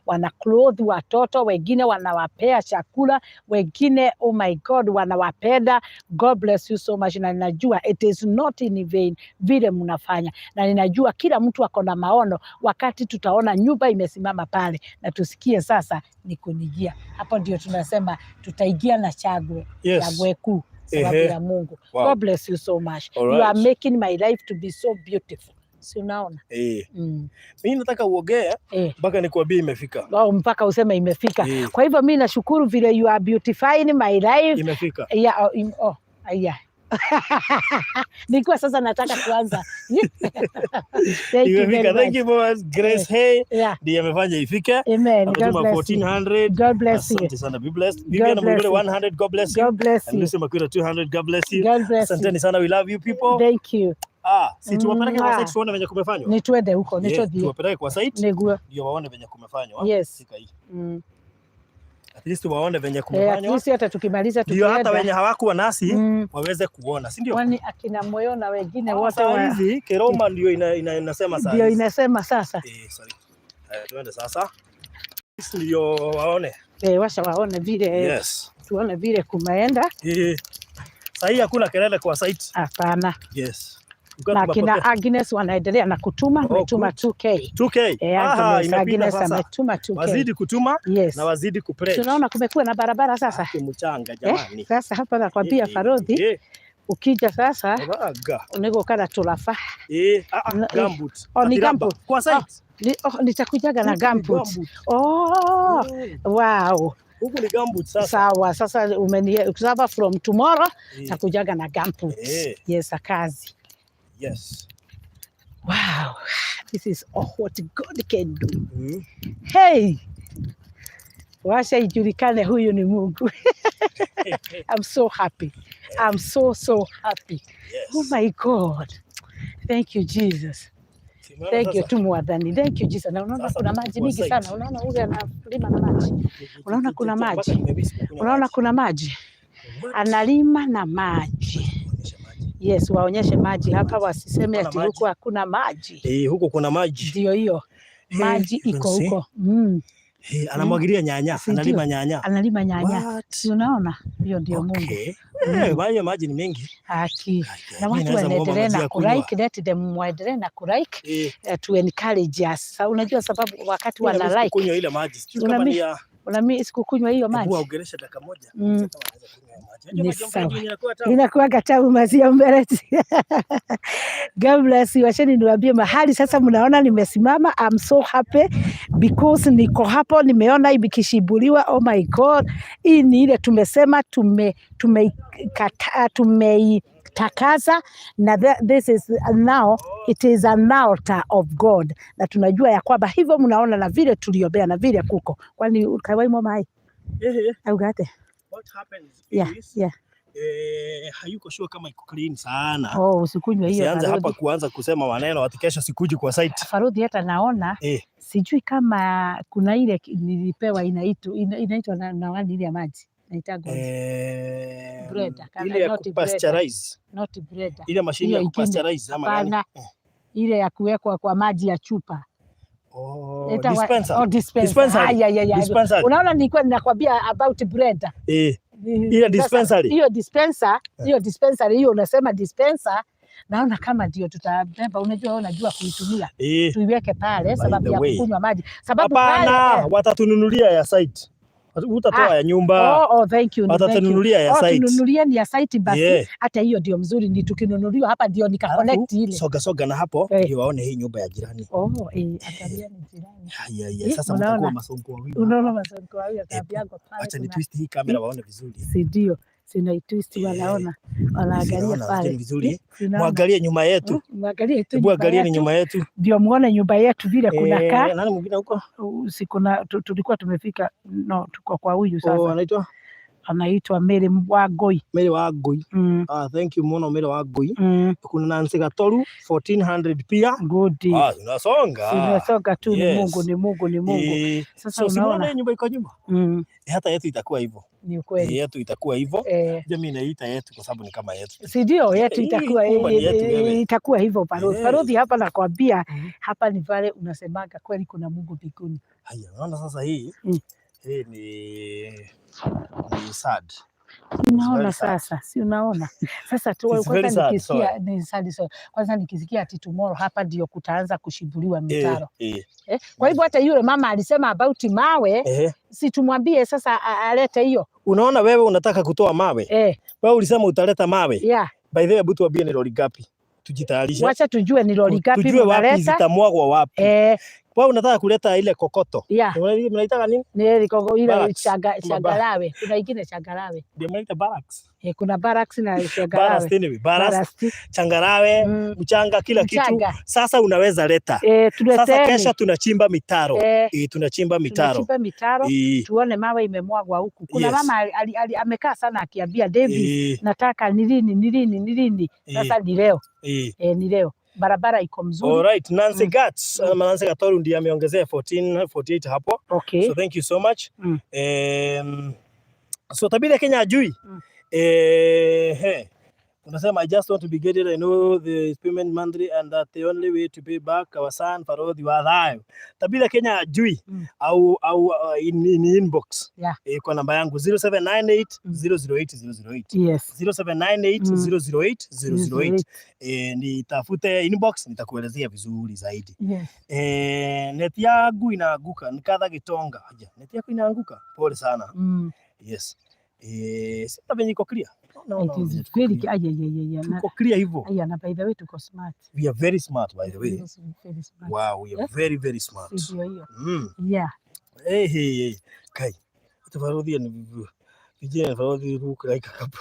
wana clothe watoto, wengine wanawapea chakula, wengine oh my God wanawapenda. God bless you so much, na ninajua it is not in vain vile mnafanya, na ninajua kila mtu ako na maono. Wakati tutaona nyumba imesimama pale na tusikie sasa ni kunijia, hapo ndio tunasema tutaingia na chagwe chagwe kuu sababu ya Mungu. Wow. God bless you so much. All You are right. making my life to be so beautiful. Si unaona? Eh. Mm. Mimi nataka uongee mpaka nikuambie imefika. Oh, mpaka useme imefika. Eh. Kwa hivyo mi nashukuru vile you are beautifying my life. Imefika. Yeah, oh, yeah. Nilikuwa sasa nataka kuanza. Thank you very Imefika. Thank much. you very much. Grace Hay ndiye amefanya ifike. Amen. God Ametuma bless you. 1400. God bless you. Asante sana. Be blessed. Vivian bless Mwigulu you. 100. God bless you. God bless And you. Lucy Makwira 200. God bless you. God bless you. Asanteni sana. We love you people. Thank you. Ah, si tuwapeleke kwa Mwah. site tuone venye kumefanywa. Ni twende huko, ni Yeah, tuthie. tuwapeleke kwa site Niguo. ndio waone venye kumefanywa. Yes. Shika hii. At least waone venye Eh, at kumefanywa. least hata tukimaliza Ndio hata tukienda. wenye hawakuwa nasi waweze kuona, si ndio? Kwani akina Moyo na wengine Ah, wote saa hizi Keroma ndio inasema saa ndio hizi. inasema sasa. Eh, sorry. Haya, tuende sasa. Ndio waone. Eh, washa waone vile Yes. tuone vile kumeenda. Eh. Saa hii hakuna kelele kwa site. Hapana. Yes. Na akina Agnes wanaendelea na kutuma, Oh, ametuma good. 2K. 2K. Eh, Aha, Agnes, imepita Agnes sasa. ametuma 2K. Wazidi kutuma Yes. na wazidi kupledge. Tunaona kumekuwa na barabara sasa. Haki mchanga Eh, jamani. sasa hapa nakwambia Farodhi, ukija sasa Raga. nigũkara tũraba. Eh, ah, ah, gumboot. Oh, ni Atiraba. gumboot. Kwa site. Oh, nitakujaga na Huku ni gumboot. gumboot. Oh, wow. Huku ni gumboot sasa. Sawa, sasa umeni sasa from tomorrow takujaga na gumboot. Yes, kazi. Yes. Wow. This is all what God can do. Hey. Washa ijulikane huyu ni Mungu. I'm so happy. I'm so so happy. Yes. Oh my God. Thank you, Jesus. Simama Thank you sasa. tu Mwathani. Thank you, Jesus. Na unaona Sasa kuna maji kwa mingi site. sana. Unaona huyu analima na maji. Unaona kuna maji. Unaona kuna maji. What? Analima na maji. Onyesha maji. Yes, waonyeshe maji hapa, wasiseme Kuna ati maji. huku hakuna maji. Eh, huko kuna maji. Ndio hiyo Eh, maji you can iko see. huko. Eh, anamwagilia nyanya, Si ndio? analima nyanya. Analima nyanya. What? Si unaona? Hiyo ndio Mungu. Okay. Eh, maji ni mengi. Haki. Ai, Na mimi watu naweza muomba wanaendelea maji na ya kunywa. kulike, let them waendelee na kulike Eh, to encourage us. Sa unajua sababu wakati mimi wana naweza like kunywa ile maji. Sijui kama ni ya sikukunywa hiyo hebu maji. waongeleshe dakika moja. Sasa kama naweza kunywa hiyo maji. Unajua Ni maji ya mfereji sawa. yenye inakuwa tamu. Inakuwaga tamu maziwa mbereti. God bless you. Wacheni niwaambie mahali sasa mnaona nimesimama. I'm so happy because niko hapo, nimeona ikishibuliwa. Oh my God, hii ni ile tumesema tumeitakasa na this is now it is an altar of God, na tunajua ya kwamba hivyo mnaona na vile tuliombea na vile kuko kwani kawaimo mai Eh, augate what happens is hayuko sure kama iko clean sana. Oh, usikunywe hiyo Sianze hapa Farodhi. kuanza kusema maneno ati kesho sikuji kwa site. Farodhi, hata naona sijui kama kuna ile nilipewa inaitwa na wani ile ya maji inaitagwa Breda, Ile ya not breda. kupasteurize, Not breda, ile mashine Hiyo ya ingine. kupasteurize ama gani? Hapana, ile ya kuwekwa kwa maji ya chupa. Oh, dispenser. Oh, dispenser. Dispensary. Ay, ay, ay, ay. Dispensary. Unaona nilikuwa ninakwambia about breda. Ile Sasa, dispensary. Hiyo dispenser, hiyo dispensary hiyo unasema dispenser, naona kama ndio tutabeba. Unajua wewe unajua kuitumia. Tuiweke pale By sababu the ya way. kukunywa maji. Sababu Hapana, pale watatununulia ya site. Utatoa Ah, ya nyumba. Oh, thank you, thank you. Watatununulia ya Oh, site. tununulie ni ya site basi. Yeah. Hata hiyo ndio mzuri, ni tukinunuliwa hapa ndio nika Alafu, connect ile. soga soga na hapo ndio waone hii nyumba ya jirani. Oh, angalia ni jirani. Haya, ya, Eh, sasa unaona? mtakuwa masonko wawili. Unaona masonko hayo yakaambiangwa pale Acha ni kuna twist hii kamera waone vizuri. Si ndio? Sina twist wanaona, wanaangalia Sinaona, pale. lakini vizuri. Sinaona. Mwangalie nyuma yetu. Mwangalie tu Hebu nyumba angalieni yetu. nyuma yetu. Ndio muone nyumba yetu vile kunakaa. Nani mwingine huko? Kuna tulikuwa tumefika, no, tuko kwa huyu sasa. Oh, anaitwa Anaitwa Mary Wangui. Mary Wangui. Ah, thank you muno Mary Wangui. Kuna Nancy Gatoru 1400 pia. Good. Ah, tunasonga. Tunasonga tu, ni Yes. Mungu, ni Mungu, ni Mungu. Sasa So, si unaona unaona? hii nyumba iko nyuma? Hata yetu itakuwa hivyo. Ni ukweli. Yetu itakuwa hivyo. Jamii inaita yetu kwa sababu ni kama yetu. Si ndio yetu Hii itakuwa nyumba ni yetu wewe. itakuwa hivyo Farodhi. Farodhi hapa nakwambia, hapa ni pale unasemaga kweli kuna Mungu mbinguni. Haya, unaona sasa hii hii ni sad. Unaona Very sad. sasa, si unaona sasa tu, It's very kwanza sad, nikisikia sorry. ni sad, sorry. Kwanza nikisikia ati tomorrow hapa ndio kutaanza kushibuliwa mitaro. Kwa hivyo hata yule mama alisema about mawe, si tumwambie sasa alete hiyo. Unaona wewe unataka kutoa mawe. Wewe ulisema utaleta mawe. Yeah. By the way, hebu tuambie ni lori ngapi? Tujitayarishe. Wacha tujue ni lori ngapi Tujue wapi mnaleta. zitamwagwa wapi. Wewe unataka kuleta ile kokoto. Mnaitaka nini? Ni ile Barracks. Ama changarawe. Kuna ingine changarawe. Ndio mnaita barracks. Kuna barracks na changarawe. Barracks anyway, barracks, Barracks. changarawe, mchanga, kila kitu. Mchanga. Sasa unaweza leta. Sasa Tuleteni. kesha tunachimba mitaro. Tunachimba mitaro. Tunachimba mitaro, tuone mawe imemwagwa huku. Kuna mama amekaa sana akiambia David, nataka ni lini, ni lini, ni lini. Sasa ni leo. Ni leo. Barabara iko mzuri. All right, Nancy Gats, Nancy Gatoru ndiye ameongezea 1448 hapo. So thank you so much. So Tabitha Kenya ajui. Unasema I just want to be getting, I know the payment monthly and that the only way to pay back our son Farodhi wa Thayo. Tabitha Kenya ajui au in inbox. Kwa namba yangu 0798 008 008. 0798 008 008. Nitafute inbox nitakuelezea vizuri zaidi. Net yangu inaanguka nikatha gitonga. Aja, net yako inaanguka. Pole sana. Yes. Sasa venye iko clear. No, It no, is venye tuko very clear. ay, ay, ay, ay, ay, Tuko clear hivyo. Aya, na by the way tuko smart. We are very smart by the way. Very, very smart. Wow, we are very very smart. Si ndio hiyo? Yeah. Hey, hey, hey. Kai. Tufarodhi ni vijana farodhi look like a couple.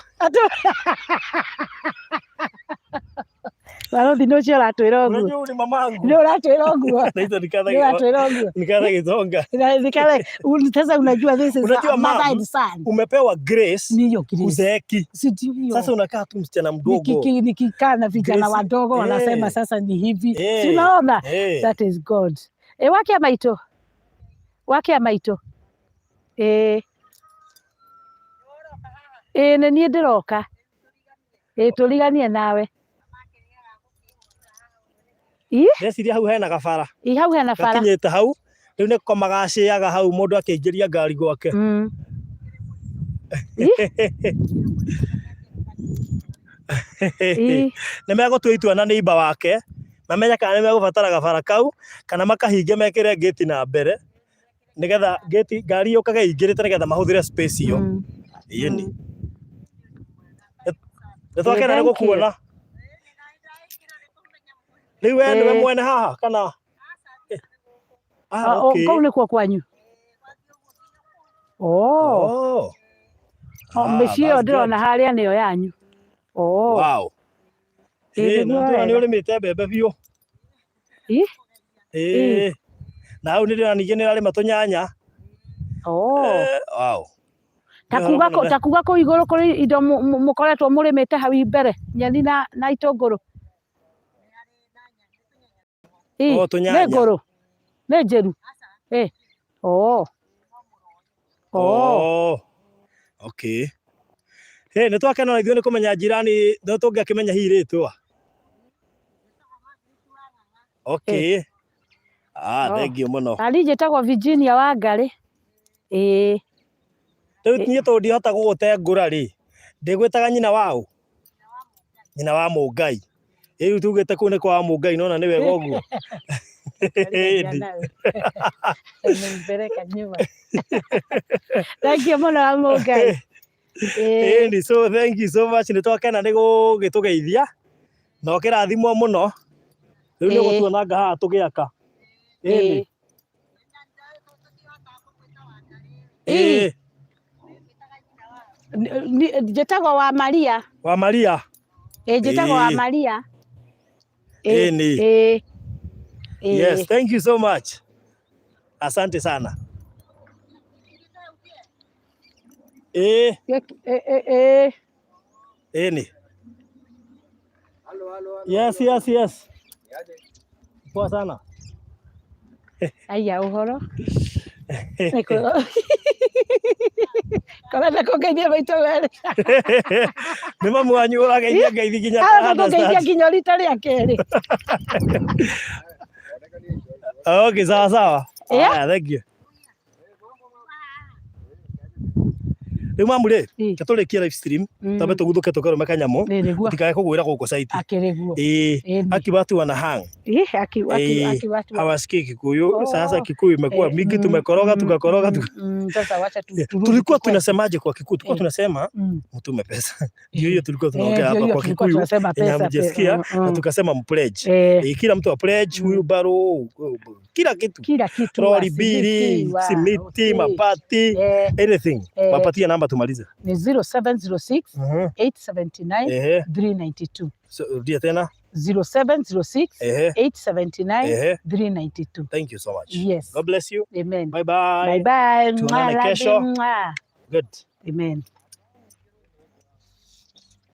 Barothi nĩ ũcio ũratwĩra ũguo. Unajua huyu ni mamangu. Nĩ ũratwĩra ũguo. Naitwa nikatha Nĩ ũratwĩra ũguo. Nikatha Gitonga. Na nikatha sasa unajua this is Unajua a mother mom, and son. Umepewa grace. Ni hiyo grace. Uzeeki. Si ndio hiyo. Sasa unakaa tu msichana mdogo. Nikikaa na vijana Grace. wadogo wanasema sasa ni hivi. Si unaona? That is God. Wake maito. Wake maito. Nĩ niĩ ndĩroka. Tũriganie nawe. Ndeciria hau hena gabara. Ĩ, hau hena bara. Gakinyĩte hau. Rĩu nĩ koma gaciaga hau mũndũ akĩingĩria ngari gwake. Nĩ megũtua itua na neighbor wake mamenye kana nĩ megũbatara gabara kau kana makahinge mekĩre ngĩti na mbere nĩgetha ngĩti ngari yũkage ĩingĩrĩte nĩgetha mahũthĩre space ĩyo. Ĩni. Nĩ twakena nĩ Thank you. gũkuona. Rĩu we nĩwe mwene haha kana? Okay. Kũu nĩkuo kwanyu? Oh. Mĩciĩ ĩyo That's ndĩrona good. harĩa nĩyo yanyu. Wow. Nĩguo Na ndĩrona nĩ wega. ũrĩmĩte mbembe biũ. Na hau nĩ ndĩrona ningĩ nĩ ũrarĩma tũnyanya. Wow. Ta kuga kũu igũrũ kũrĩ indo mũkoretwo mũrĩmĩte hau mbere, nyeni na itũngũrũ. Oh, Nĩ tũnyanya. ngũrũ? Nĩ njĩru? Okay. Hey, nĩ twakena na ithuĩ nĩ kũmenya jirani, no tũngĩakĩmenya hihi rĩtwa. Okay. Thank you mũno. Nani njĩtagwo Virginia Wangari. Rĩu niĩ tondũ ndihota gũgũtengũra rĩ, ndĩgwĩtaga nyina waũ? Nyina wa Mũngai. Rĩu tugĩte kũu nĩ kwa Mũngai, nona nĩ wega ũguo. Nimepeleka nyuma. Thank you mũno wa Mũngai. Ĩni, so thank you so much. Nĩ twakena nĩ gũgĩtũgeithia na ũkĩrathimwo mũno. Rĩu nĩ ũgũtuonanga haha tũgĩaka. Ĩni. Njĩtagwo wa Maria. Wa Maria. Njĩtagwo wa Maria. Ĩni. Yes, thank you so much. Asante sana. Ĩni. Yes, yes, yes. Poa sana. Aya ũhoro. Korenda kũngeithia maita merĩ. Nĩ mamu wanyu ũrageithia ngeithi nginya Arenda kũngeithia nginya rita rĩa kerĩ. Okay, sawa sawa. Haya, thank you. Rĩu mamu rĩ, Ĩ. tũrĩkie live stream, twambe tũguthũke tũkarũme kanyamũ, Nĩ nĩguo. tikae kũgwĩra gũkũ site. Akĩrĩguo. Ĩĩ, Ĩni. aki watu wana hang. Ĩ, aki aki Eh, aki watu hawasikii Kikuyu. Oh. Sasa Kikuyu imekuwa mingi, tumekoroga, tukakoroga, Sasa wacha turudi Tulikuwa tukue. tunasemaje kwa Kikuyu? Tulikuwa tunasema mtume pesa. Ndio hiyo tulikuwa tunaongea Ndio hapa hiyo kwa tulikuwa Kikuyu tunasema yenye pesa hamjasikia, na tukasema mpledge. Eh, kila mtu a pledge, wheelbarrow, kila kitu. Kila kitu, Troli mbili, simiti, simiti, mabati, anything. Wapatie namba tumalize. Ni 0706 879 392. So, rudia tena. 0706 879 392. Thank you so much. Yes. God bless you. Amen. Bye bye. Bye bye. Tuonane Mwah, kesho. love you. Mwah. Good. Amen.